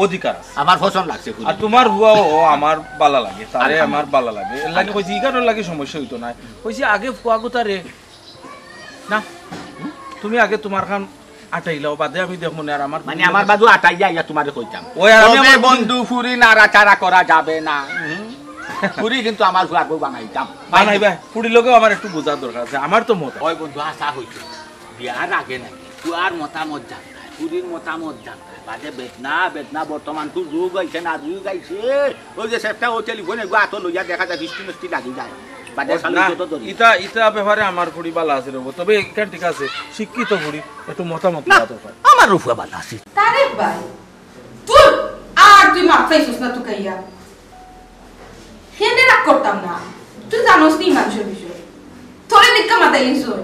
অধিকার আছে। আমার পছন্দ লাগছে ফুড়ি। আর তোমার ফুয়াও আমার বালা লাগে, তারে আলহামদুলিল্লাহ। আমার বালা লাগে। এর লাগি কইছি, ইখানর লাগি সমস্যা অইতো না। কইছি আগে ফুয়া গুতারে না, তুমি আগে তোমার খান আটাইলাও, বাদে আমি দেখমু নে। আর আমার মানে আমার বাদু আটাইয়া আইয়া তোমারে কইতাম। ওই আর আমি তবে আমার বন্ধু ফুড়ি নাড়াচাড়া করা যাবে না। হুম। ফুড়ি কিন্তু আমার ফুয়ার বউ বানাইতাম। বানাইবা, ফুড়ির লগেও আমার একটু বুঝার দরকার আছে, আমার তো মত আছে। ওই বন্ধু, আশা হইছে বিয়ার আগে নাকি ফুয়ার মতামত জানতায়, ফুড়ির মতামত জানতায়। বাদে বেদনা, বেদনা বর্তমান তো রোগ আইছে না, রোগ আইছে। ওই যে সেটা ও টেলিফোনে গো আতো লইয়া দেখা যায় ফিষ্টি মিষ্টি লাগি যায়। বাদে ওই খালি না, যত ধরি। ইতা, ইতা ব্যাপারে আমার ফুড়ি বালা আছে রে, তবে এখান ঠিক আছে, শিক্ষিত ফুড়ি, একটু মতামত না, দেওয়া দরকার। আমার ফুয়া বালা আছে। তারেক ভাই, তুই আর তুই মাত পাইছস না তুকাইয়া। হেনে রাগ করতাম না, তুই জানোস নি মানুষের বিষয়। তোরে দেখা মাতাইলিছইন।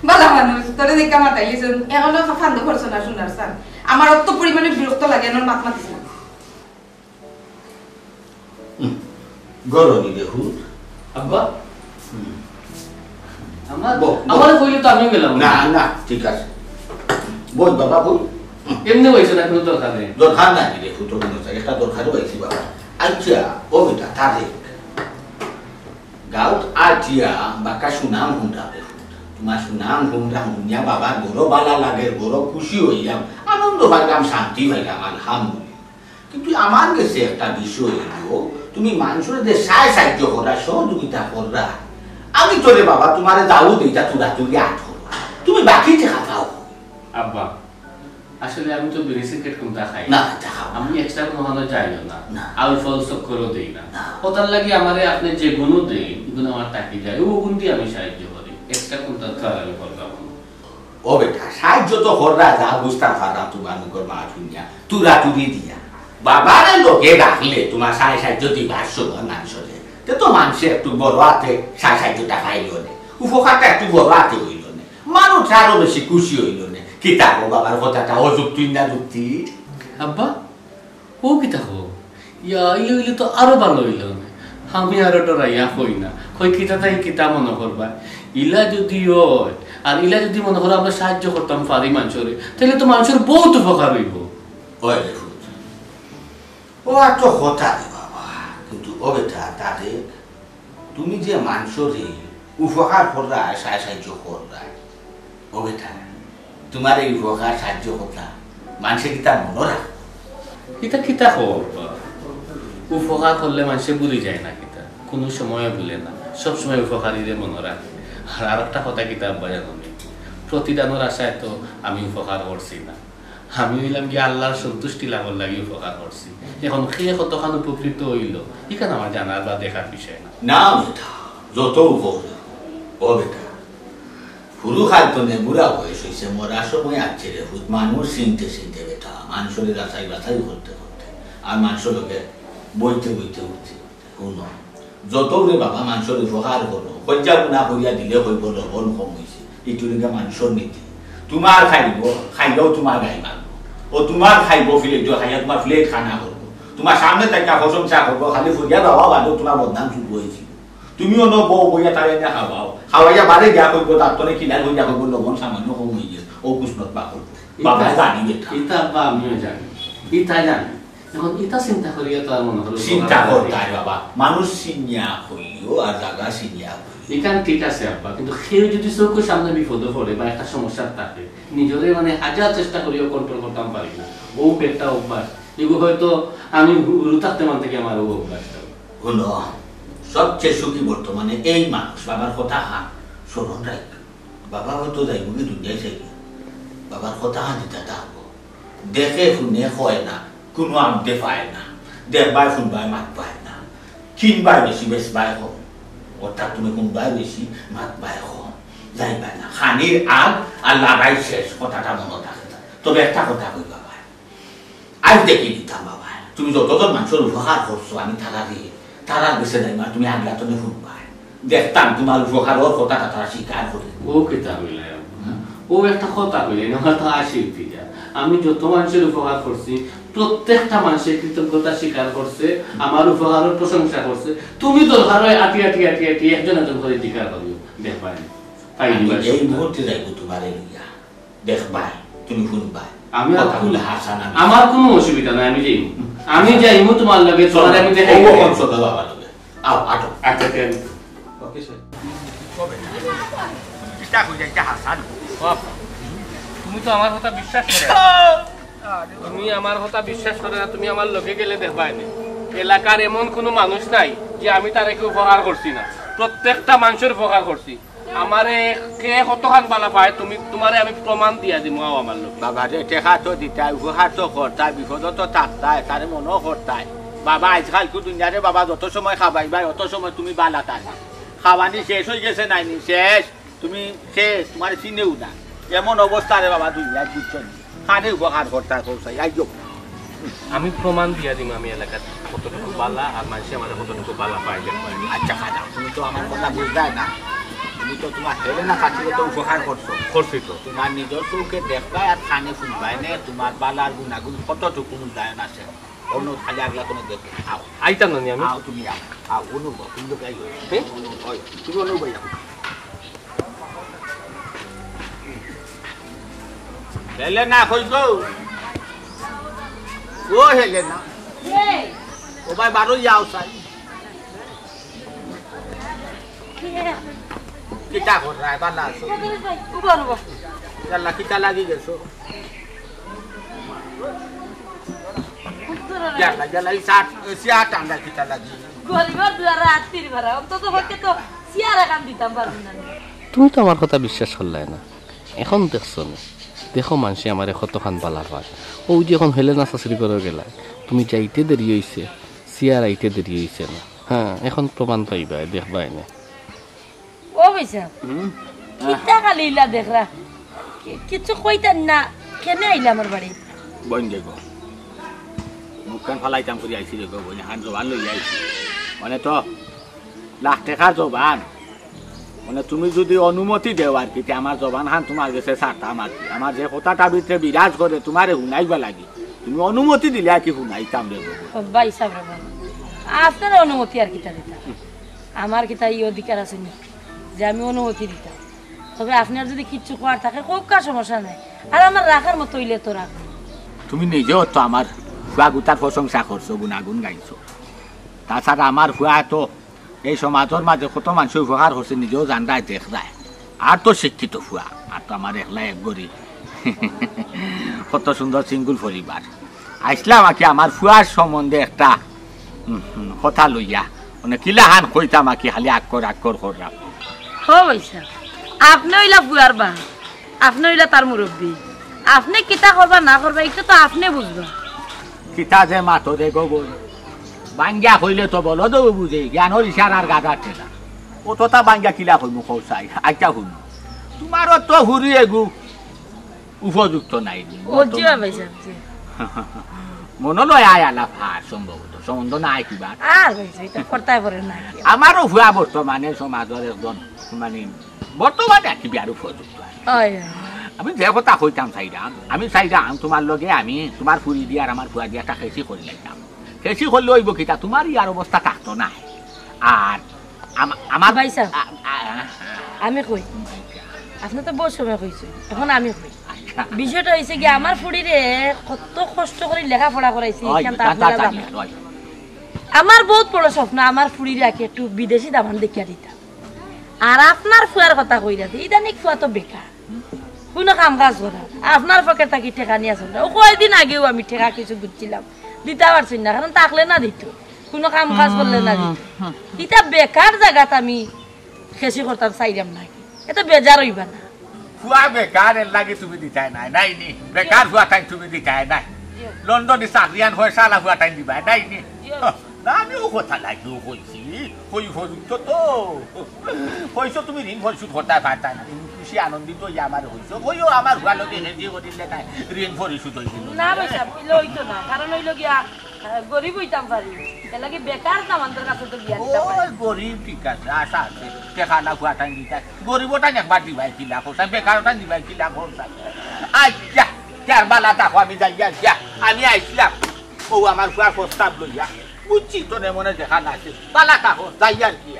বালা মানুষ, তোরে দেখা মাতাইলিছইন। এখনো ফান্দো করছো না শোনার সান। আমার অত পরিমাণে বিরক্ত লাগে, এনর মাত মাতিস না। হুম। গরনি রে হুর। আব্বা? হুম। আমার, বউ, বউ। আমারে কইলে তো আমিও গেলাম। না, না, ঠিক আছে। বই বাবা, বই। এমনি বইছো না, কোনো দরকার নেই। দরকার নাই রে, ফুটো কোনো চাই, একটা দরকারও আইছি বাবা। আচ্ছা, ও বেটা, তারেক। গাউত আটিয়া বাক্কা সুনাম হুনরা রে ফুট। তোমার সুনাম হুনরা হুনিয়া বাবার বড় বালা লাগে, বড় খুশি হইলাম, আনন্দ পাইলাম, শান্তি পাইলাম, আলহামদুলিল্লাহ। কিন্তু আমার গেছে একটা বিষয় হইল, তুমি মানুষের যে সাহায্য সাহায্য করা, সহযোগিতা করা, আমি তোরে বাবা তোমারে দাও দিতা, তুরা তুরি আট করো, তুমি বাকি টেকা দাও। আব্বা, আসলে আমি তো বিড়ি সিগারেট কোনটা খাই না। না, এটা খাও না। আমি এক্সট্রা কোনো হনো যাইও না। না। আউল ফাউল চক্করও দেই না। না। ওটার লাগি আমারে আপনি যে গুণও দেই, এগুলো আমার তাকি যায়। ও গুণ দিয়ে আমি সাহায্য করি। এক্সট্রা কোনটা তো আর আমি করলাম না। ও বেটা, সাহায্য তো কররা, যা বুঝতাম পারলাম তোমার মুখর মা শুনিয়া, তুরা তুরি দিয়া। বাবারে লগে রাখলে তোমার সাহায্য সাহায্য দিবার সময় মানুষরে। তে তো মানুষে একটু বড় হাতে সাহায্য সাহায্যটা পাইল নে। উপকারটা একটু বড় হাতে হইল নে। মানুষ আরো বেশি খুশি হইল নে। কিতা গো বাবার কথাটা অযুক্তি না যুক্তি? আব্বা, ও কিতা কও? ইয়া, ই হইলে তো আরো ভালো হইল নে। আমি আরো ডরাইয়া কই না। কই কিতা তাই কিতা মনে করবা? ইলা যদি হয়, আর ইলা যদি মনে করো আমরা সাহায্য করতাম পারি মানুষরে, তাহলে তো মানুষের বহুত উপকার হইব। ওই রে ফুত। ও আর তো কথা রে বাবা, কিন্তু ও বেটা, তারেক, তুমি যে মানুষরে উপকার কররায়, সাহায্য সাহায্য কররায়, ও বেটা, তোমার এই উপকার সাহায্য কথা মানুষে কিতা মনো রাখবো? কিতা কিতা কও আব্বা? উপকার করলে মানুষে ভুলি যায় না কিতা, কোনো সময় ভুলে না, সব সময় উপকারীরে মনো রাখে। আর আরেকটা কথা কিতা আব্বা জানো নি? প্রতিদানের আশায় তো আমি উপকার করছি না, আমি হইলাম গিয়া আল্লাহর সন্তুষ্টি লাভর লাগি উপকার করছি। এখন কে কতখান উপকৃত হইল, ইখান আমার জানার বা দেখার বিষয় না। না বেটা, যত উপরে, ও বেটা, হুরু খাইতো নে, বুড়া বয়স হইছে, মরার সময় আছে রে ফুত। মানুষ চিনতে চিনতে বেটা, মানুষরে যাচাই বাছাই করতে করতে, আর মানুষর লগে বইতে বইতে উঠতে উঠতে। হুনো, যত রে বাবা মানুষর উপকার করো, কইজা গুনা করিয়া দিলে কইব লবণ কম হইছে। ইটু লিগে মানুষর নীতি। তোমার খাইব, খাইলেও তোমার গাই মারব। ও তোমার খাইব প্লেট, খাইয়া তোমার প্লেট খানা করব। তোমার সামনে তাইকা প্রশংসা করব, খালি ফুরিয়া বাবা বাদে তোমার বদনাম শুরু হয়েছিল। তুমি অনো বউ বইয়া তারে না খাওয়াও, খাওয়াইয়া বারে গিয়া কইব, তার তনে কিলা কইয়া কইব, লবণ সামান্য কম হয়ে গেছে, ও কুসনত বা করব। বাবা ইতা, জানি বেটা। ইতা আব্বা আমিও জানি, ইতা জানি। এখন ইতা চিন্তা করিয়া তো আর মনে হলো চিন্তা বলা করতায় বাবা, মানুষ চিনিয়া কইও আর জাগা চিনিয়া কইও। ইখান ঠিক আছে আব্বা, কিন্তু কেউ যদি চোখের সামনে বিপদে পড়ে বা একটা সমস্যা থাকে, নিজরে মানে হাজার চেষ্টা করিও কন্ট্রোল করতাম পারি না। ও একটা অভ্যাস, এগু হয়তো আমি হু-, হুরু থাকতে মান থেকে আমার ও অভ্যাসটা। হুনো, সবচেয়ে সুখী বর্তমানে এই মানুষ, বাবার কথা হান স্মরণ রাখ। বাবা হয়তো যাইবগি দুনিয়ায় যাইবি, বাবার কথা হান দিতা থাকবো। দেখে হুনে কয় না, কোনো আমদে পায় না, দেখবায় হুনবায় মাতবায় না, কিনবায় বেশি বেচবায় কম, অর্থাৎ তুমি হুনবায় বেশি মাতবায় কম। যাইবা না, খানির আগ আর লড়াই শেষ, কথাটা মনো থাকে। তবে একটা কথা কইবা ভাই, আজ দেখি দিতাম বাবা, তুমি যতজন মানুষর উপকার করছো, আমি তারারে, তারার গেছে যাইমা, তুমি আগলা তনে শুনবায়। দেখতাম তোমার উপকারর কথাটা তারা স্বীকার করে। ও কিতা কইলে? ও একটা কথা কইলে, আমার তো আশি উঠি যায়। আমি যত মানুষর উপকার করছি, প্রত্যেকটা মানুষের কৃতজ্ঞতা স্বীকার করছে, আমার উপকারর প্রশংসা করছে। তুমি দরকার হয় আটি আটি আটি আটি একজন একজন করে জিকার করিও, দেখবায়। তাই আমি দিবা এই সত্য। মুহূর্তে যাইব তোমারে লইয়া। দেখবায়, তুমি শুনবায়। আমি আর কথাগুলো হাসান আমি। আমার কোনো অসুবিধা নাই, আমি যাইমু। আমি যাইমু তোমার লগে, তোমার আমি দেখাই ও, দিমু। অখন চলো বাবা লগে। আও, আটো। আচ্ছা, ঠিক আছে। ওকে, স্যার। কিতা কই যাইতে হাসান? বাপ, তুমি তো আমার কথা বিশ্বাস করো না। তুমি আমার কথা বিশ্বাস করো না, তুমি আমার লগে গেলে দেখবায় নে। এলাকার এমন কোনো মানুষ নাই যে আমি তারে কেউ উপকার করছি না। প্রত্যেকটা মানুষর উপকার করছি। আমারে কে কতখান বালা পায়, তুমি, তোমারে আমি প্রমাণ দিয়া দিমু, আও আমার লগে। বাবা রে, টেকা তো দিতায়, উপকার তো করতায়, বিপদো তো থাকতায়, তারে মনো করতায়। বাবা, আজকালকু দুনিয়ারে বাবা, যত সময় খাবাইবায়, অত সময় তুমি বালা তার। খাবানি শেষ অই গেছে নাইনি? শেষ। তুমি শেষ, তোমারে চিনেও না। এমন অবস্থা রে বাবা দুনিয়ার, বুঝছো নি? খালি উপকার করতায় কও চাই, আইও। আমি প্রমাণ দিয়া দিমু আমি এলাকাত কতটুকু বালা আর মানুষে আমারে কতটুকু বালা পায়, দেখবায়। আচ্ছা, খারাপ, তুমি তো আমার কথা বুঝলায় না। তুমি তো তোমার হেলেনা চাচিরে তো উপকার করছো। করছি তো। তোমার নিজর চউখে দেখবায় আর কানে শুনবায় নে, তোমার বালার গুণাগুণ কতটুকু মূল্যায়ন আছে। অন্য খালি আগলা কোনো দেখো। আও। আইতাম না নি আমি? আও, তুমি আও। আও, অনুভব, তুমি তো গাই হই। হ্যাঁ? অনুভব, ওই, তুমি অনুভব যাও। হেলেনা, কই গো? ও হেলেনা। ও ভাই, বারো যাও চাই। কিতা কররায়, বালা আছো? উবা, উবা। ইয়াল্লা, কিতা লাগি গেছো? ইয়াল্লা, ইয়াল্লা, এই শার্ট, এই শার্ট আমরা কিতা লাগি? গরিবর দুয়ারে আত্তির ভাড়া, অন্তত পক্ষে তো চেয়ার এখান দিতাম পারবো না। তুমি তো আমার কথা বিশ্বাস করলায় না। এখন দেখছো নি? দেখো মানষে আমারে কতখান বালা পায়। অউ যে এখন হেলেনা চাচির ঘরো গেলায়, তুমি যাইতে দেরি অইছে, চেয়ার আইতে দেরি অইছে না। হ্যাঁ, এখন প্রমাণ পাইবায়, দেখবায় নে। ও ভাইসাব, হুম? কিতা খালি ইলা দেখরা? কি-, কিচ্ছু কইতায় না, কেনে আইলা আমার বাড়ি? বইন রে গো, মুখখান ফালাইতাম করি আইছি রে গো, বইন, হান জবান লইয়া আইছি। মানে তো লাখ টেকার জবান। মানে তুমি যুদি অনুমতি দেও আর কি, তে আমার জবান খান তোমার গেছে ছাড়তাম আর কি। আমার যে কথাটা ভিতরে বিরাজ করে, তোমারে হুনাইবার লাগি। তুমি অনুমতি দিলে আর কি হুনাইতাম রে গো। ও ভাইসাব রে বাবা, আপনার অনুমতি আর কিতা দিতা? আমার কিতা ই অধিকার আছে নি যে আমি অনুমতি দিতাম? তবে আপনার যুদি কিচ্ছু কওয়ার থাকে, কউক্কা, সমস্যা নাই। আর আমার রাখার মতো অইলে তো রাখবো। তুমি নিজেও তো আমার ফুয়াগুতার প্রশংসা করছো, গুণাগুণ গাইছো। তাছাড়া আমার ফুয়া তো এই সমাজর মাঝে কত মানষর উপকার করছে, নিজেও জানরায়, দেখরায়। আর তো শিক্ষিত ফুয়া, আর তো আমার একলা এক ঘরি। কত সুন্দর সিঙ্গুল পরিবার। আইছলাম আর কি আমার ফুয়ার সম্বন্ধে একটা, উম, উম, কথা লইয়া। মানে কিলাখান কইতাম আর কি, খালি আক্কর আক্কর কররাম। ও ভাইসাব, আপনে অইলা ফুয়ার বা, আপনে অইলা তার মুরব্বি। আপনে কিতা করবা না করবা, ইটা তো আপনে বুঝবা। কিতা যে মাতো রে গো বইন। ভাঙ্গিয়া কইলে তো বলদেও বুঝে, জ্ঞানর ইশারার গাধার ঠেলা। অততা ভাঙ্গিয়া কিলা কইমু কও চাই, আইচ্ছা হুনো। তোমারও তো ফুড়ি এগু উপযুক্ত নায় নি। ও জি, ভাইসাব, জি। মনো লয় আয় আলাপ আর সম্ভবত, সম্বন্ধ নাই কিবা। আর ভাইসাব, ইটা করতায় পারে না কি? আমারও ফুয়া বর্তমানে সমাজর একজন, মানে, বর্তমানে আর কি বিয়ার উপযুক্ত আর কি। অয়, অয়। আমি যে কথা কইতাম চাইরাম, আমি চাইরাম তোমার লগে আমি তোমার ফুড়িদি আর আমার ফুয়াদি একটা খেসি করি লাইতাম। খেসি করলে অইবো কিতা, তোমার ইয়ার অবস্থা থাকতো না। আর আমা-, আমার ভাইসাব, আ-, আ-, আ-, আমি কই। আপনে তো বউত সময় কইছইন, এখন আমি কই। আইচ্ছা। বিষয়টা অইছে কি, আমার ফুড়িরে কত কষ্ট করি লেখাপড়া করাইছি, অয়, ইখান তো তা, তা, আপনারা তা, জানইন। অয়। আমার বউত বড় স্বপ্ন, আমার ফুড়িরে আর কি একটু বিদেশি দামান দেখিয়া দিতাম। আর আপনার ফুয়ার কথা কইরা, ইদানিং ফুয়া তো বেকার, কুনু কাম কাজ করে না। আপনার পকেট থাকি টেকা নিয়া চলরা। অউ কয়দিন আগেও আমি টেকা কিছু গুনছিলাম, দিতা পারছইন না, কারণ থাকলে না দিতো, কুনু কাম কাজ করলে না দিতো। ইতা বেকার জাগাত আমি খেসি করতাম চাইরাম নাকি? এত বেজার অইবা না। ফুয়া বেকার, এরলাগি তুমি দিতায় নায়, নায় নি? বেকার ফুয়া তাইন তুমি দিতায় নায়। লন্ডনি চাকরিয়ান পয়সাআলা ফুয়া তাইন দিবায়, নায় নি? না, আমিও কথা লাগিও কইছি, কই পর্যন্ত তো কইছো তুমি ঋণ পরিশোধ করতে পারতা না। তুমি খুশি আনন্দিত হইয়া আমার কইছো, কইও আমার ভালো দেখে যে করিলে তাই ঋণ পরিশোধ হইছিল। না ভাই সাহেব, ইলা হইতো না, কারণ হইল গিয়া, আহ, গরিব হইতাম পারি, এর লাগি বেকার দামান্দর কাছে তো বিয়া দিতাম পারি। ওই গরিব ঠিক আছে, আশা আছে, টেকা না ফুয়া টাইম দিতা, গরিব ওটা একবার দিবাই কিলা খোঁজ, বেকার ওটা দিবাই কিলা খোঁজ। আচ্ছা, কার বালা থাকো, আমি যাই গিয়া, আমি আইছিলাম, ও আমার ফুয়ার প্রস্তাব লইয়া, বুঝছি তো নে মনে দেখা না আছে, বালা থাকো, যাই আর কি।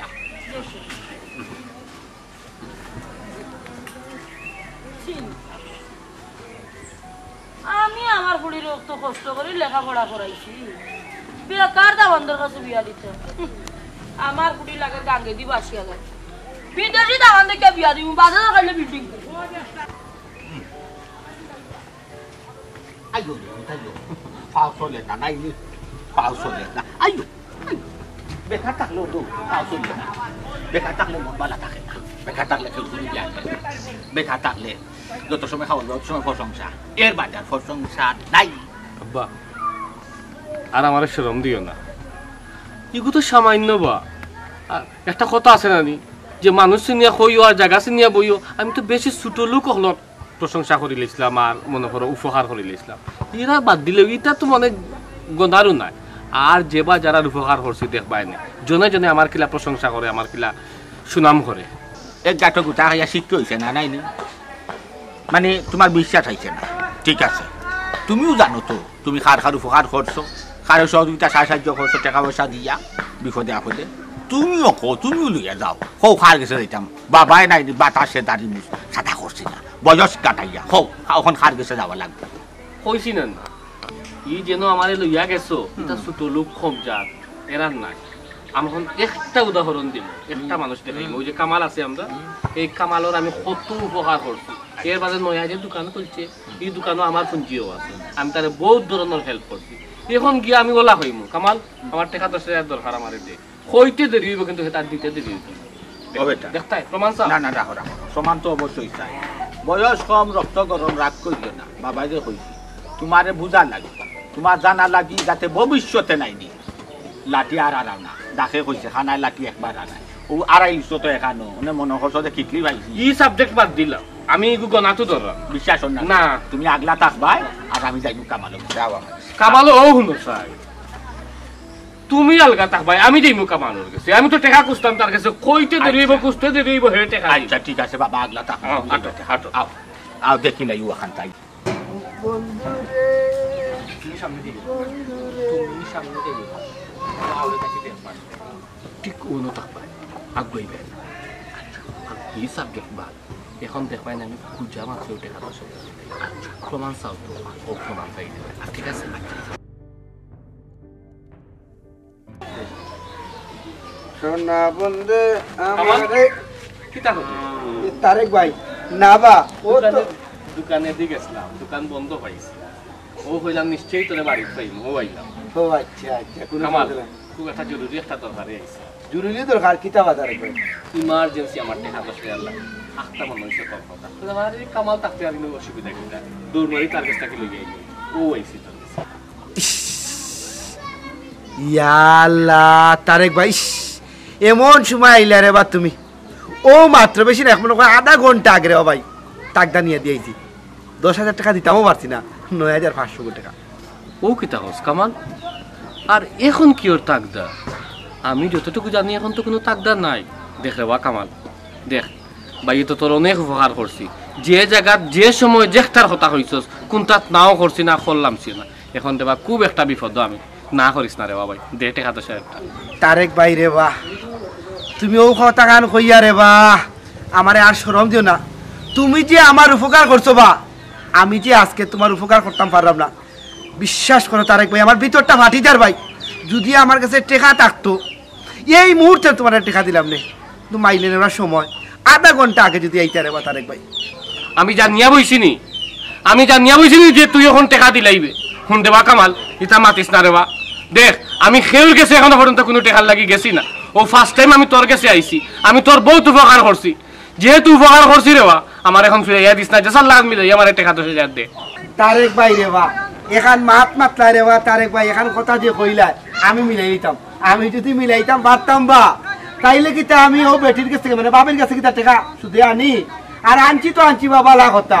আমি আমার ফুড়ির অত কষ্ট করি লেখাপড়া করাইছি, বেকার দামান্দর কাছে বিয়া দিতে? আমার ফুড়ি লাগে গাঙ্গেদি বাসিয়া যায়, বিদেশি দামান্দকে বিয়া দিমু, বাজার খাইলে বিল্ডিং। আইও রে, আইও। পাও চলে না, নাই রে। পাও চলে না। আইও, আইও। বেকার থাকলেও তো পাও চলে না। বেকার থাকলে মন বালা থাকে না। বেকার থাকলে কেউ কোনো জ্ঞান নেই। বেকার থাকলে যত সময় খাওয়া, যত সময় প্রশংসা। এর বাজার প্রশংসা নাই। আব্বা, আর আমারে শরম দিও না। ইগু তো সামান্য বা। আর একটা কথা আছে না নি, যে মানুষ চিনিয়া কইও আর জাগা চিনিয়া বইও। আমি তো বেশি ছোট লোক অকলর প্রশংসা করি লইছিলাম আর মনে করো উপকার করি লইছিলাম। ইরা বাদ দিলেও ইটা তো মানে গনারও নাই। আর যেবা যারার উপকার করছি দেখবায় নি, জনে জনে আমার কিলা প্রশংসা করে, আমার কিলা সুনাম করে। এক গাঁটো গুটা খাইয়া শিক্ষা হইছে না, নাই নি? মানে, তোমার বিশ্বাস হইছে না। ঠিক আছে, তুমিও জানো তো, তুমি কার কার উপকার করছো, কারো সহযোগিতা, সাহায্য করছো, টাকা পয়সা দিয়া, বিপদে আপদে। তুমিও কও, তুমিও লইয়া যাও। কও, কার গেছে যাইতাম? বাবায় নাই নি, বাতাসে দাড়ি মুছ সাদা করছি না, বয়স কাটাইয়া। কও, এখন কার গেছে যাওয়া লাগবে? কইছি না, না। ই যেন আমারে লইয়া গেছো, ইটা হুম। ছোট লোক, কম জাত, এরার নাই। আমি এখন একটা উদাহরণ দিমু, একটা হুম। মানুষ দেখাইমু। হুম। ওই যে কামাল আছে আমরা, হুম। এই কামালর আমি কত উপকার করছি। এর বাদে নয়া যে দোকান খুলছে, হুম। এই দোকানও আমার পুঞ্জিও আছে। আমি তারে বহুত ধরনের হেল্প করছি। এখন গিয়া আমি ওলা কইমু, "কামাল, আমার টেকা দশ হাজার দরকার, আমারে দে।" কইতে দেরি হইব, কিন্তু হেটা দিতে দেরি হইব না। ও বেটা। দেখতায়, প্রমাণ চাও? না, না, রাখো, রাখো। প্রমাণ তো অবশ্যই চাই। বয়স কম, রক্ত গরম, রাগ করিও না। বাবায় যে কইছি, তোমারে বুঝা লাগি, তোমার জানা লাগি, যাতে ভবিষ্যতে নাই নি। লাঠি আর আড়াও না। ডাকে কইছে, খানায় লাঠি একবার আড়ায়। ও আড়াইলিছো তো এখানো, মানে মনে করছো যে কিকলি পাইছি। ই সাবজেক্ট বাদ দিলাম। আমি ইগু গনাতো ধরলাম। বিশ্বাস অর না। না। তুমি আগলা থাকবায়, আর আমি যাইমু কামালো। যাও আমার। কামালো ও হুনো চাই। তুমি আলগা থাকবায়, আমি যাইমু কামালর গেছে। আমি তো টেকা খুঁজতাম তার গেছে, কইতে দেরি হইব, আচ্ছা। খুঁজতে দেরি হইব, হে টেকা দিবে। আচ্ছা, ঠিক আছে বাবা, আগলা থাকো। হ্যাঁ, হাঁটো, হাঁটো। আও, আও, দেখি না, ইউ আখান তাই। বন্ধু রে, তুমি সামনে দিকে। বন্ধু রে। তুমি সামনে দিকে। তাহলে দেখি দেখবা। ঠিক অনো থাকবায়, আগুয়াইবায় না। আচ্ছা, আর এই সাবজেক্ট বাদ। এখন দেখবায় না, আমি খুঁজা মাত্র টেকা দশ হাজার। আচ্ছা, প্রমাণ চাও তো, ও প্রমাণ পাই দেবে। আর ঠিক আছে? আচ্ছা। সোনা বন্ধে আমারে কিতা করবে? এ, তারেক ভাই, না বা, ও তো দোকানে, দোকানে দি গেছিলাম, দোকান বন্ধ পাইছি। ও কইলাম নিশ্চয়ই তোরে বাড়িত পাইমু, ও আইলাম। ও আচ্ছা, আচ্ছা, কোনো কামাল, সমস্যা নাই। খুব একটা জরুরি একটা দরকারে আইছি। জরুরি দরকার, কিতা বা তারেক ভাই? ইমার্জেন্সি আমার টেকা দশ হাজার লাগে। আখতা মানুষের কম কথা। তো আমার এই কামাল থাকতে আর কোনো অসুবিধা কিতা? দৌড় মারি তার কাছ থেকে লইয়া আইবো। ও আইছি তোর কাছে। ইস, ইয়া আল্লাহ, তারেক ভাই, ইস, এমন সময় আইলা রে বা তুমি। ও মাত্র বেশি না, এক মনে কয় আধা ঘন্টা আগে রে বা ভাই, তাকদা নিয়া দিয়াইছি। দশ হাজার টেকা দিতামও পারছি না, নয় হাজার পাঁচশো টেকা। ও কিতা কস কামাল? আর এখন কিওর তাকদা? আমি যতটুকু জানি এখন তো কোনো তাকদা নাই। দেখ রে বা কামাল, দেখ, ভাইয়ে তো তোর অনেক উপকার করছি। যে জাগাত, যে সময়, যেকটার কথা কইছস, কুনটাত নাও করছি না, করলাম ছিল না। এখন রে বা খুব একটা বিপদ আমি। না করিস না রে বা ভাই, দে টেকা দশ হাজার টেকা। তারেক ভাই রে বা, তুমি ও কথাখান কইয়া রে বা, আমারে আর শরম দিও না। তুমি যে আমার উপকার করছো বা, আমি যে আজকে তোমার উপকার করতাম পারলাম না। বিশ্বাস করো তারেক ভাই, আমার ভিতরটা ফাটি যার ভাই। যদি আমার কাছে টেকা থাকতো, এই মুহূর্তে তোমারে টেকা দিলাম নে। কিন্তু মাইলে নেওয়ার সময় আধা ঘন্টা আগে যদি আইতা রে বা তারেক ভাই। আমি জানিয়া বইছি নি, আমি জানিয়া বইছি নি যে তুই এখন টেকা দিলাইবে। হুন রে বা কামাল, ইতা মাতিস না রে বা। দেখ, আমি কেউর গেছে এখনো পর্যন্ত কোনো টেকার লাগি গেছি না। ও ফার্স্ট টাইম আমি তোর গেছে আইছি, আমি তোর বহুত উপকার করছি। যেহেতু উপকার করছি রে বা, আমার এখন ফিরাইয়া দিস না, যেসার লাগাত মিলাই আমারে টেকা দশ হাজার দে। তারেক ভাই রে বা, এখান মাত মাতলা রে বা, তারেক ভাই, এখান কথা যে কইলা, আমি মিলাই দিতাম। আমি যদি মিলাইতাম পারতাম বা, তাইলে কিতা আমি অউ বেটির গেছ থাকি, মানে বাপের গেছ থাকি কিতা টেকা সুদে আনি? আর আনছি তো আনছি বা, বালা কথা।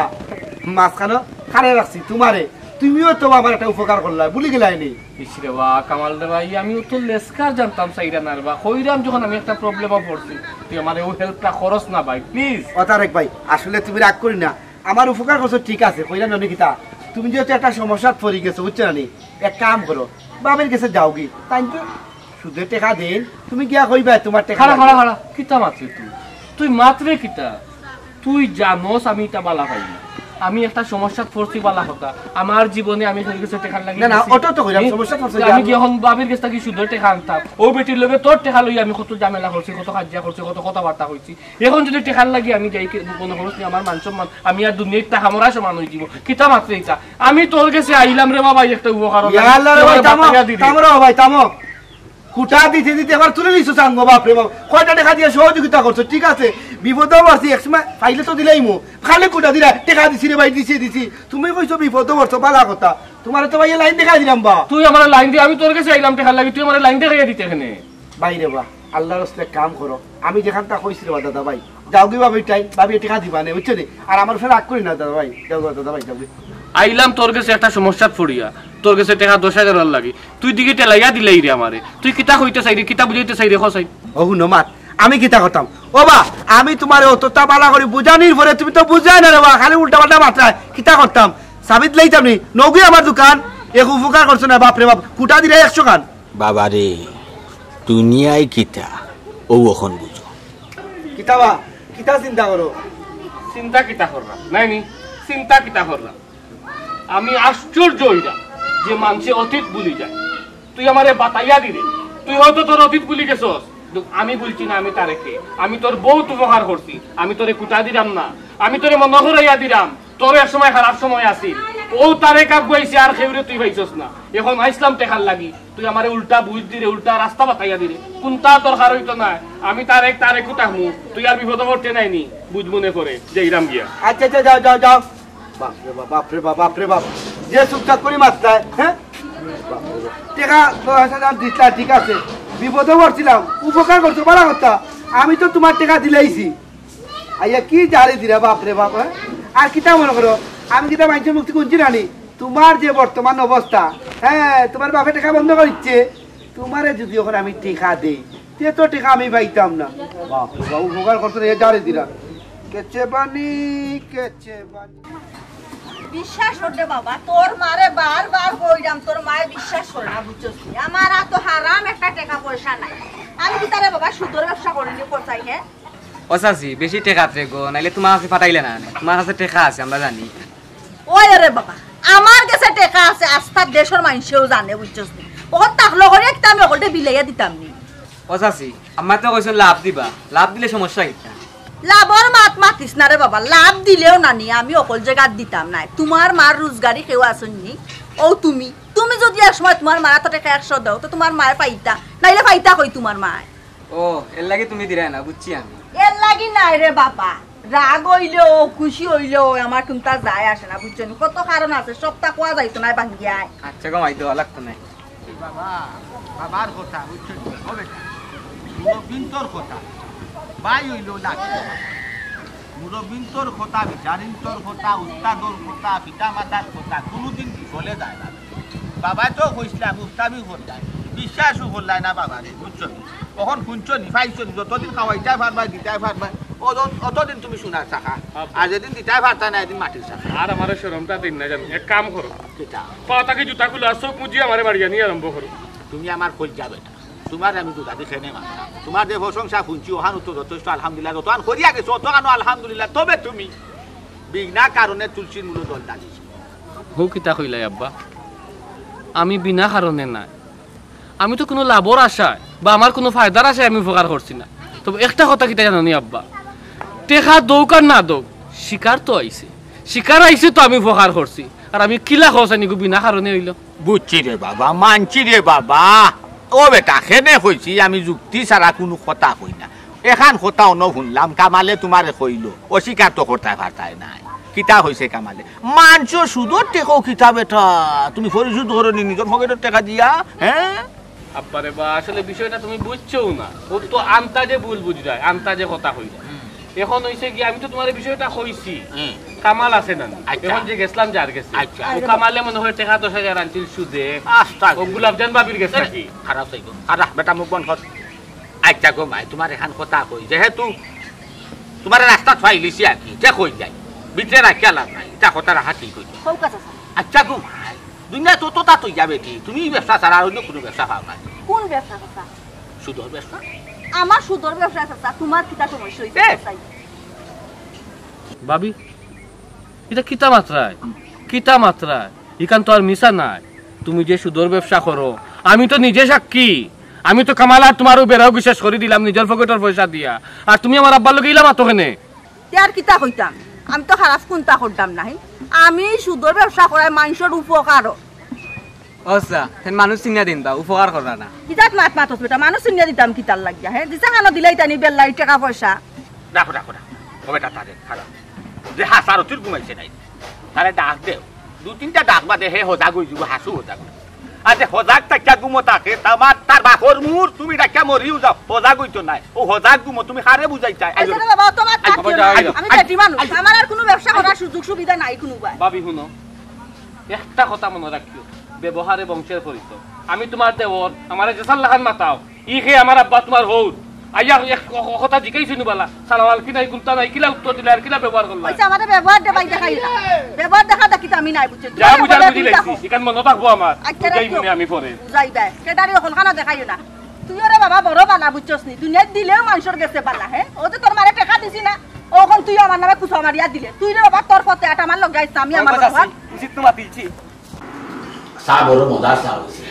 মাঝখানো কারে রাখছি? তুমারে। তুমিও তো আমার একটা উপকার করলায়, ভুলি গেলায় নি? ইস রে বা, কামাল রে বা, ই আমি অত লেসকার জানতাম চাইরাম না রে বা। কইরাম যখন আমি একটা problem-ও পড়ছি, তুই আমারে অউ help-টা করস না ভাই, please। ও তারেক ভাই, আসলে তুমি রাগ করি না, আমার উপকার করছো ঠিক আছে, কইরাম না নি কিতা, তুমি যেহেতু একটা সমস্যাত পড়ি গেছো, বুঝছো না নি? এক কাম করো, বাপের গেছে যাওগি, তাইন তো সুদে টেকা দেইন, তুমি গিয়া কইবায় তুমার টেকা খাড়া, লাগে। খাড়া, খাড়া, কিতা মাতরে তুই? তুই মাতরে কিতা? তুই জানোস আমি ইতা বালা পাই না। আমি একটা সমস্যাত পড়ছি বালা কথা। আমার জীবনে আমি কেউর গেছে টেকার লাগি না, না, গেছি। অটা তো কইরাম, এ, সমস্যাত পড়ছি আমি গিয়া। কি অখন বাপের গেছ থাকি সুদর টেকা আনতাম? অউ বেটির লগে তোর টেকা লইয়া আমি কত ঝামেলা করছি, কত কাজিয়া করছি, কত কথাবার্তা কইছি। অখন যদি টেকার লাগি আমি যাই, কে-, মনো করস নি আমার মান সম্মান, আমি আর দুনিয়াত থাকা মরা সমান অইযিবো। কিতা মাতরে ইতা? আমি তোর গেছে আইলাম রে বাবা, একটা উপকার ইয়া আল্লাহ রে ভাই, থামো, থামো রে ভাই, থামো। কুটা দিতে দিতে আবার তুলি নিছো চাঙ্গো, বাপ রে বাপ। কয়টা টেকা দিয়া সহযোগিতা করছো, ঠিক আছে, বিপদেও পড়ছি, এক সময় পাইলে তো দিলাইমু। খালি কুটা দিলা, টেকা দিছি রে ভাই, দিছি, দিছি। তুমি কইছো বিপদেও পড়ছো, বালা কথা। তুমারে তো ভাইয়ে লাইন দেখাই দিলাম বা। তুই আমারে লাইন দি, আমি তোর গেছে আইলাম টেকার লাগি, তুই আমারে লাইন দেখাইয়া দিতে কেনে? ভাই রে বা, আল্লার ওয়াস্তে কাম করো। আমি যেখানতা কইছি রে বা দাদা ভাই, যাওগি ভাবি টাইম, ভাবি টেকা দিবা নে, বুঝছো নি? আর আমার ফের রাগ করি না দাদা ভাই, যাওগি দাদা ভাই, যাওগি। আইলাম তোর গেছে একটা সমস্যাত পড়িয়া, তোর গেছে টেকা দশ হাজার লাগি, তুই দিকে টেলাইয়া দিলেই রে আমারে। তুই কিতা কইতে চাইরে, কিতা বুঝাইতে চাইরে, ক চাই। ও হুনো মাত, আমি কিতা করতাম? ও বা, আমি তুমারে অততা বালা করি বুঝানির পরে তুমি তো বুঝায় না রে বা, খালি উল্টা পাল্টা মাতরায়, কিতা করতাম? চাবি দিলাইতাম নি, নগি আমার দোকান, এক উপকার করছো না, বাপ রে বাপ, কুটা দিলে একশো খান। বাবারে, দুনিয়ায় কিতা, অউ অখন বুঝো। কিতা বা, কিতা চিন্তা করো? চিন্তা কিতা কররাম, নায় নি? চিন্তা কিতা কররাম? আমি আশ্চর্য অইরাম যে মানষে অতীত ভুলি যায়। তুই আমারে বাতাইয়া দিরে, তুই হয়তো তোর অতীত ভুলি গেছস, কিন্তু আমি ভুলছি না, আমি তারেকে, আমি তোর বউত উপকার করছি, আমি তোরে কুটা দিরাম না, আমি তোরে মনো করাইয়া দিরাম, তোর এক সময় খারাপ সময় আছিল, অউ তারেক আগুয়াইছে, আর কেউরে তুই পাইছস না। অখন আইছলাম টেকার লাগি, তুই আমারে উল্টা বুঝ দিরে, উল্টা রাস্তা বাতাইয়া দিরে। কুনতা দরকার অইতো নায়, আমি তারেক, তারেকউ থাকমু, তুই আর বিপদো পড়তে নায় নি, বুঝ মনে করে, যাইরাম গিয়া। আচ্ছা, আচ্ছা, যাও, যাও, যাও। বাপ রে বাপ, বাপ রে বাপ, বাপ রে বাপ। যে চুপচাপ করি মাতরায়, হ্যাঁ? বাপ রে বাপ। টেকা দশ হাজার দিছলা, ঠিক আছে। বিপদো পড়ছিলাম, উপকার করছো, বালা কথা। আমি তো তুমার টেকা দিলাইছি। আইয়া কি ঝাড়ি দিরা, বাপ রে বাপ, হ্যাঁ? আর কিতা মনো করো, আমি কিতা মানষর মুখ থাকি হুনছি না নি? তুমার যে বর্তমান অবস্থা, হ্যাঁ, তুমার বাপে টেকা বন্ধ করিছে, তুমারে যদি অখন আমি টেকা দেই, তে তো টেকা আমি পাইতাম না। বাপ রে বাপ, উপকার করছো না, এ ঝাড়ি দিরা। কেচে বানি, কেচে বানি। বিশ্বাস কর রে বাবা, তোর মারে বারবার কইরাম, তোর মায়ে বিশ্বাস করে না, বুঝছস নি? আমার আতো হারাম একটা টেকা পয়সা নাই। আমি কিতা রে বাবা সুদর ব্যবসা করি নি, কছাই, হ্যাঁ? ও চাচি, বেশি টেকা আছে গো, নাইলে তুমার কাছে পাঠাইলে না, তুমার কাছে টেকা আছে, আমরা জানি। ওই রে বাবা, আমার গেছে টেকা আছে, আস্তা দেশর মানষেও জানে, বুঝছস নি? অখন থাকলো করি কিতা আমি অকলটা বিলাইয়া দিতাম নি। ও চাচি, আম্মায় তো কইছইন লাভ দিবা, লাভ দিলে সমস্যা কিতা? লাভর মাত মাতিস না রে বাবা, লাভ দিলেও না নি, আমি অকল জাগাত দিতাম নায়। তুমার মার রুজগারি কেউ আছইন নি? অউ তুমি, তুমি যদি এক সময় তুমার মার আতো টেকা একশো দেও, তো তুমার মায়ে পাইতা, নাইলে পাইতা কই তুমার মায়ে? ও, এর লাগি তুমি দিরায় না, বুঝছি আমি। এর লাগি নায় রে বাবা, রাগ অইলেও, খুশি অইলেও আমার কুনতা যায় আসে না, বুঝছো নি? কত কারণ আছে, সবতা কওয়া যাইতো নায় ভাঙ্গিয়া। আচ্ছা গো মাই, দেওয়া লাগতো নায়। বাবা, বাবার কথা, বুঝছো নি? ও বেটা, মুরব্বিন্তর কথা, ভাই অইলেও লাগে। মুরব্বিন্তর কথা, বিচারিন্তর কথা, উস্তাদর কথা, পিতা মাতার কথা, কুনুদিন বিফলে যায় না। বাবায় তো কইছলা, মুস্তামি করলায়, বিশ্বাসও করলায় না বাবারে, বুঝছো নি? অখন হুনছো নি, পাইছো নি, যতদিন খাওয়াইতায় পারবায়, দিতায় পারবায়, অত-, অতদিন তুমি সোনার চাকা। আচ্ছা। আর যেদিন দিতায় পারতায় না, এদিন মাটির চাকা। আর আমারে শরমটা দিন না জানো, এক কাম করো। কিতা? পাও থাকি জুতা খুলো, আর চউখ মুজি আমারে বাড়িয়ানি আরম্ভ করো। তুমি আমার কইলজা বেটা, তুমারে আমি জুতা দি কেনে মারতাম। তুমার যে প্রশংসা হুনছি, অখান তো যথেষ্ট, আলহামদুলিল্লাহ, যতখান করিয়া গেছো, অতখানও আলহামদুলিল্লাহ। তবে তুমি বিনা কারণে তুলসীর মূলো জল ঢালিছো। হউ কিতা কইলায় আব্বা, আমি বিনা কারণে নায়, আমি তো কুনু লাভর আশায় বা আমার কুনু ফায়দার আশায় আমি উপকার করছি না। তবে একটা কথা কিতা জানো নি আব্বা, টেকা দউক আর না দউক, শিকার তো আইছে, শিকার আইছে তো আমি উপকার করছি। আর আমি কিলা কও চাইন ইগু বিনা কারণে অইলো? বুঝছি রে বাবা, মানছি রে বাবা। ও বেটা, কেনে কইছি আমি যুক্তি ছাড়া কুনু কথা কই না। এখান কথা অনো হুনলাম, কামালে তুমারে কইলো, অস্বীকার তো করতায় পারতায় নায়। কিতা কইছে কামালে? মানষর সুদর টেকাও কিতা বেটা, তুমি পরিশোধ করো নি নিজর পকেটর টেকা দিয়া, হ্যাঁ? আব্বারে বা, আসলে বিষয়টা তুমি বুঝছো না। ও তো আন্তাজে ভুল বুঝরায়, আন্তাজে কথা কইরা। এখন অইছে কি, আমি তো তুমারে বিষয়টা কইছি। হুম। কামাল আছে না? আচ্ছা। এখন যে গেছলাম যার গেছে, আচ্ছা। ও কামালে মনে হয় টেকা দশ হাজার আনছিল সুদে। আস্তা ও গুলাবজান ভাবির গেছে নাকি? খারাপ অইবো। খারাপ, বেটা মুখ বন্ধ কর। আচ্ছা গো মাই, তুমার এখান কথা কই, যেহেতু তুমারে রাস্তাত ফাইলিছি আর কি, যে কই যাই, ভিতরে রাখিয়া লাভ নাই, ইটা কথা রাখা ঠিক অইছে। আচ্ছা গো মাই, দুনিয়া তো তোতা তুই যাবে কি? তুমি ই ব্যবসা ছাড়া আর অন্য কুনু ব্যবসা পাও না? কোন ব্যবসা, চাচা? সুদর ব্যবসা। আমার সুদর ব্যবসা, চাচা, তুমার কিতা সমস্যা অইছে, এ! চাচা? ভাবি, ইটা কিতা মাতরায়? কিতা মাতরায়? ইখান তো আর মিছা নায়। তুমি যে সুদর ব্যবসা করো, আমি তো নিজে সাক্ষী। আমি তো কামাল আর তুমার ও বেড়াও বিশ্বাস করি দিলাম নিজর পকেটর পয়সা দিয়া। আর তুমি আমার আব্বার লগে ইলা মাতো কেনে? তে আর কিতা কইতাম? আমি তো খারাপ কুন্তা করতাম নায়। আমি সুদর ব্যবসা করায় মানষর উপকারও। ও চাচা, হেন মানুষ চিনিয়া দিন বা, উপকার কররা না। কিজাত মাত মাতস বেটা, মানুষ চিনিয়া দিতাম কিতার লাগিয়া, হে? দিছা কানো দিলাই তানি বেল্লাই টেকা পয়সা। রাখো, রাখো, রাখো। ও বেটা, তারে খারাপ। যে হাসার অতির ঘুমাইছে নাই। তারে ডাক দেও। দুই তিনটা ডাক বাদে হে হজাগ অই যিবো, হাসু হজাগ অই যিবো। আর যে হজাগ থাকিয়া ঘুমো থাকে, তামার তার বাপর মুর, তুমি ডাকিয়া মরিও যাও, হজাগ অইতো নায়। ও হজাগ ঘুমো, তুমি কারে বুঝাইতায়? আইচ্ছা রে বাবা, অত মাত মাতিও না। আইচ্ছা, আমি আইচ্ছা, বেটি মানুষ, আইচ্ছা। আমার আর কুনু ব্যবসা করার সুযোগ সুবিধা নাই কুনু ভাই। ভাবি হুনো, একটা কথা মনো রাখিও, ব্যবহারে বংশের পরিচয়। আমি তুমার দেওর, আমারে যেছার লাখান মাতাও। ই কে আমার আব্বা তুমার হউর। আইয়া এক ক-, ক-, কথা জিকাইছি নু বালা। সালাম আলাইকুম নাই, কুন্তা নাই, কিলা উত্তর দিলা আর কিলা ব্যবহার করলা? আইচ্ছা, আমারে ব্যবহার দেখাই দেখাইও না। ব্যবহার দেখা দেখি তো আমি নাই বুঝছি। যা বুঝার বুঝিলাইছি, ইখান মনো থাকবো আমার। আইচ্ছা, বুঝাইমু নে আমি পরে। বুঝাইবায়। কেডারে অকলখানো দেখাইও না। তুই ওরে বাবা বড় বালা বুঝছস নি? দুনিয়াত দিলেও মানষর গেছে বালা, হে? ও যে তোর মারে টেকা দিছি না, অখন তুই আমার নামে কুচা মারিয়া দিলে। তুই রে বাবা তোর পথে আট, আমার লগে আইস না, আমি আমার পথে আইস। উচিত তো মাতিছি। চা বড় মজার চা অইছে।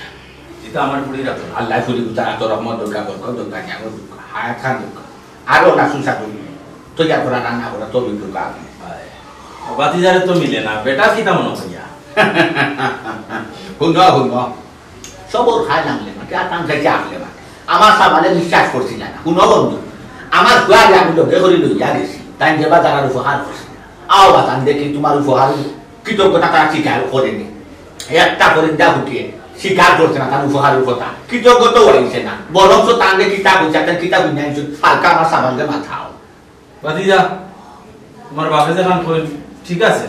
ইটা আমার ফুড়ির আতো। আল্লায় ফুড়ি গুতার আতো রহমত দরকার, বরকত দরকার, নিয়ামত দরকার, হায়াত খান দরকার। আরো না সুস্বাদু তৈয়ার করা, রান্না করা, তবে দরকার। ভাতিজারে তো মিলে না, বেটা কিতা মনো করিয়া? হুনো, হুনো। সবর খাই লাগলে না, কে আতাম খাইছে আসলে না। আমার সাবানে বিশ্বাস করছিল না। হুনো বন্ধু, আমার ফুয়ারে আমি লগে করি লইয়া গেছি। তাইন যে বাজার আর উপকার করছে। আও বাজান দেখি তুমার উপকার কৃতজ্ঞতা তারা স্বীকার করেনি। একটা ফরিন্দা ফুটিয়ে স্বীকার করছে না তার উপকারের কথা। কৃতজ্ঞতাও আইছে না। বরঞ্চ তানরে কিতা কইছে, তার কিতা কই নাই, হালকা আমার সাবানকে মাথাও। ভাতিজা, তুমার বাপে যেখান কইল, ঠিক আছে।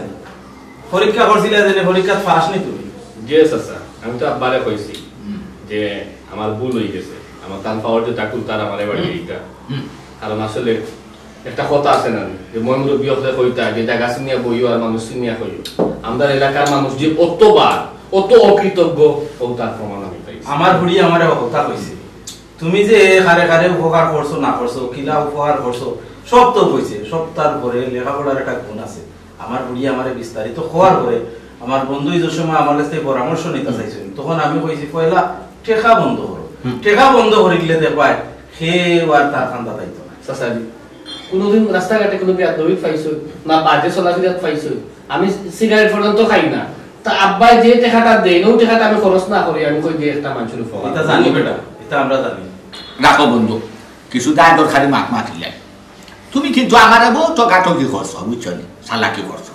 পরীক্ষা করছিলা যে, পরীক্ষাত পাস নি তুমি? জি চাচা, আমি তো আব্বারে কইছি হুম। যে আমার ভুল অই গেছে, আমার তান পাওয়ার যে টাকুল তার আমারে বাড়ি হুম। দিতা। হুম। কারণ আসলে একটা কথা আছে না, যে ময় মুরব্বি অকলে কইতা যে জাগা চিনিয়া বইও আর মানুষ চিনিয়া কইও। আমরার এলাকার মানুষ যে অত বার, অত অকৃতজ্ঞ, ও তার প্রমাণ আমি পাইছি। আমার ফুড়ি আমারে কথা কইছে, তুমি যে কারে কারে উপকার করছো না করছো, কিলা উপকার করছো, সব তো কইছে। সব তার পরে লেখাপড়ার একটা গুণ আছে। আমার ফুড়ি আমারে বিস্তারিত কওয়ার পরে আমার বন্ধু যে সময় আমার কাছ থেকে পরামর্শ নিতা চাইছইন, তখন আমি কইছি, "পয়লা টেকা বন্ধ করো।" হুম। টেকা বন্ধ করিলে দেখবায়, কেউ আর তার কান্দাত আইতো না। চাচাজি, কুনুদিন রাস্তাঘাটে কুনু বেয়াদবি পাইছো না, বাজে চলাফিরাত পাইছো? আমি সিগারেট পর্যন্ত খাই না। তা আব্বায় যে টেকাটা দেইন, অউ টেকাটা আমি খরচ না করি, আমি কই যে একটা মানষর উপকার। ইটা জানি বেটা, ইটা আমরা জানি। রাখো বন্ধু, কিছু দায় দরকারি মাত মাতিলাই। তুমি কিন্তু আমারে বউত ঠকাঠকি করছো, বুঝছো নি? চালাকি করছো।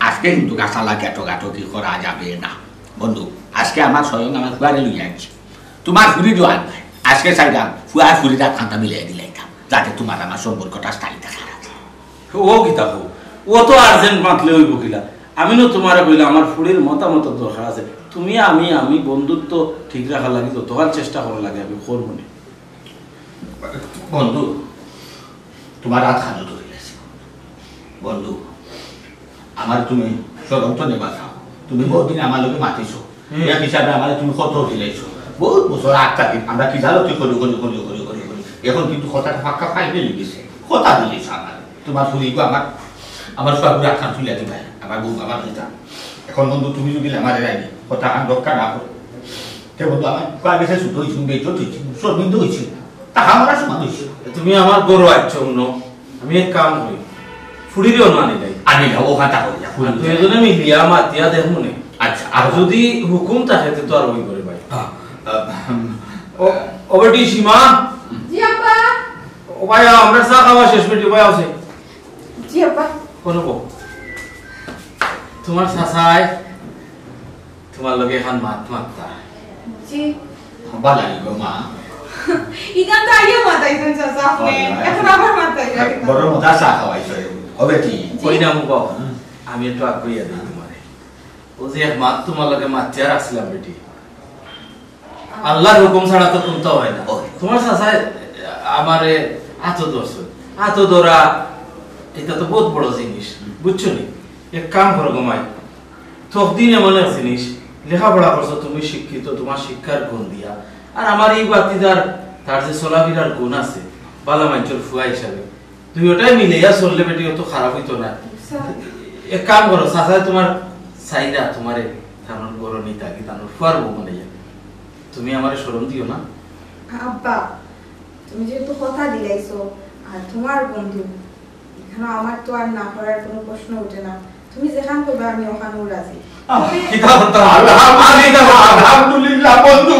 আজকে কিন্তু গা চালাকি ঠকাঠকি করা যাবে না। বন্ধু, আজকে আমার স্বয়ং আমার ফুয়ারে লইয়া আইছি। তুমার ফুড়িরও আর নাই। আজকে চাইলাম ফুয়ার ফুড়ির আত খান্তা মিলাই দিলাইতাম, যাতে তুমার আমার সম্পর্কটা স্থায়ী থাকে। ও কিতা কও? ও তো urgent মাতলে অইবো কিলা? আমি না তুমারে কইলাম, আমার ফুড়ির মতামতর দরকার আছে। তুমি, আমি, আমি বন্ধুত্ব ঠিক রাখার লাগি যতখান চেষ্টা করার লাগে আমি করমু নে। বন্ধু, তুমার আত খানো ধরি গেছে। বন্ধু, আমার তুমি শরম তো নেবা চাও। তুমি বহুদিন আমার লগে মাতিছো। হুম। এক হিসাবে আমারে তুমি কত দিলাইছো। বউত বছর আগ থাকি আমরা কি জানো তুই করি, করি, করি, করি, করি, করি। এখন কিন্তু কথাটা পাক্কা final অই গেছে। কথা দিলাইছো আমারে। তুমার ফুড়িগু আমার, আমার সব রাখান তুলিয়া দিবায়। আমার বউ আমার দিতা। এখন বন্ধু তুমি যদি আমারে রাখি, কথা খান রক্ষা না করো। তে বন্ধু আমার কয় গেছে ছোট অইছি, বেইজ্জত অইছি, শর্মিন্দা অইছি। তা আমার সমান অইছি। তুমি আমার ঘরো আইছো, হুনো। আমি এক কাম করি, ফুড়িরেও আনি লাই। আনি লাও, ও কথা কই না, আর ফুড়ি দুইজনে মিলিয়া মাতিয়া দেখমু নে। আচ্ছা, আর আর যদি হুকুম থাকে, তে তো আর অই করে ভাই। হ্যাঁ। ও, ও বেটি সীমা। জি আব্বা। ও ভাই, আমরা চা খাওয়া শেষ, বেটি, ভাই আছে। জি আব্বা। কোনো বউ? তুমার চাচায় তুমার লগে এখান মাত মাততা। জি। বালা নি গো মা। ইখান তো আগে মাতাইছেন চাচা আপনি। হয়, হয়। এখন আবার মাতাই লাগে। বড় মজা চা খাওয়াইছে। হবে কি? জি। কই না মুবাও। হুম। আমি একটু আগুইয়া দিই তোমারে। ও যে এক মাত তোমার লগে মাতিয়া রাখছিলাম বেটি। আল্লাহর হুকুম ছাড়া তো কুন্তা হয় না। ওই। তোমার চাচায় আমারে আতো ধরছে। আতো ধরা, এটা তো বহুত বড় জিনিস। বুঝছো নি? এক কাম করো গো মাই। তকদির এমন এক জিনিস, লেখাপড়া করছো তুমি শিক্ষিত, তোমার শিক্ষার গুণ দিয়া। আর আমার এই বাতিদার, তার যে চলাফিরার গুণ আছে, বালা মাইনষর ফুয়া হিসাবে, দুইটাই মিলাইয়া চললে বেটি অত খারাপ হইতো না। স্যার। এক কাম করো, চাচায় তোমার চাইরা তোমারে তানোর ঘরো নিতা কি তানোর ফুয়ার বউ বানাইয়া। তুমি আমারে শরম দিও না। আব্বা, তুমি যেহেতু কথা দিলাইছো, আর তোমার বন্ধু, এখানে আমার তো আর না করার কোনো প্রশ্ন উঠে না। তুমি যেখান করবে আমি ওখানেও রাজি। আহ, কিতা কথা? আলহামদুলিল্লাহ, আলহামদুলিল্লাহ বন্ধু।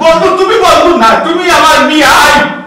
বন্ধু, তুমি বন্ধু না, তুমি আমার বিয়াই।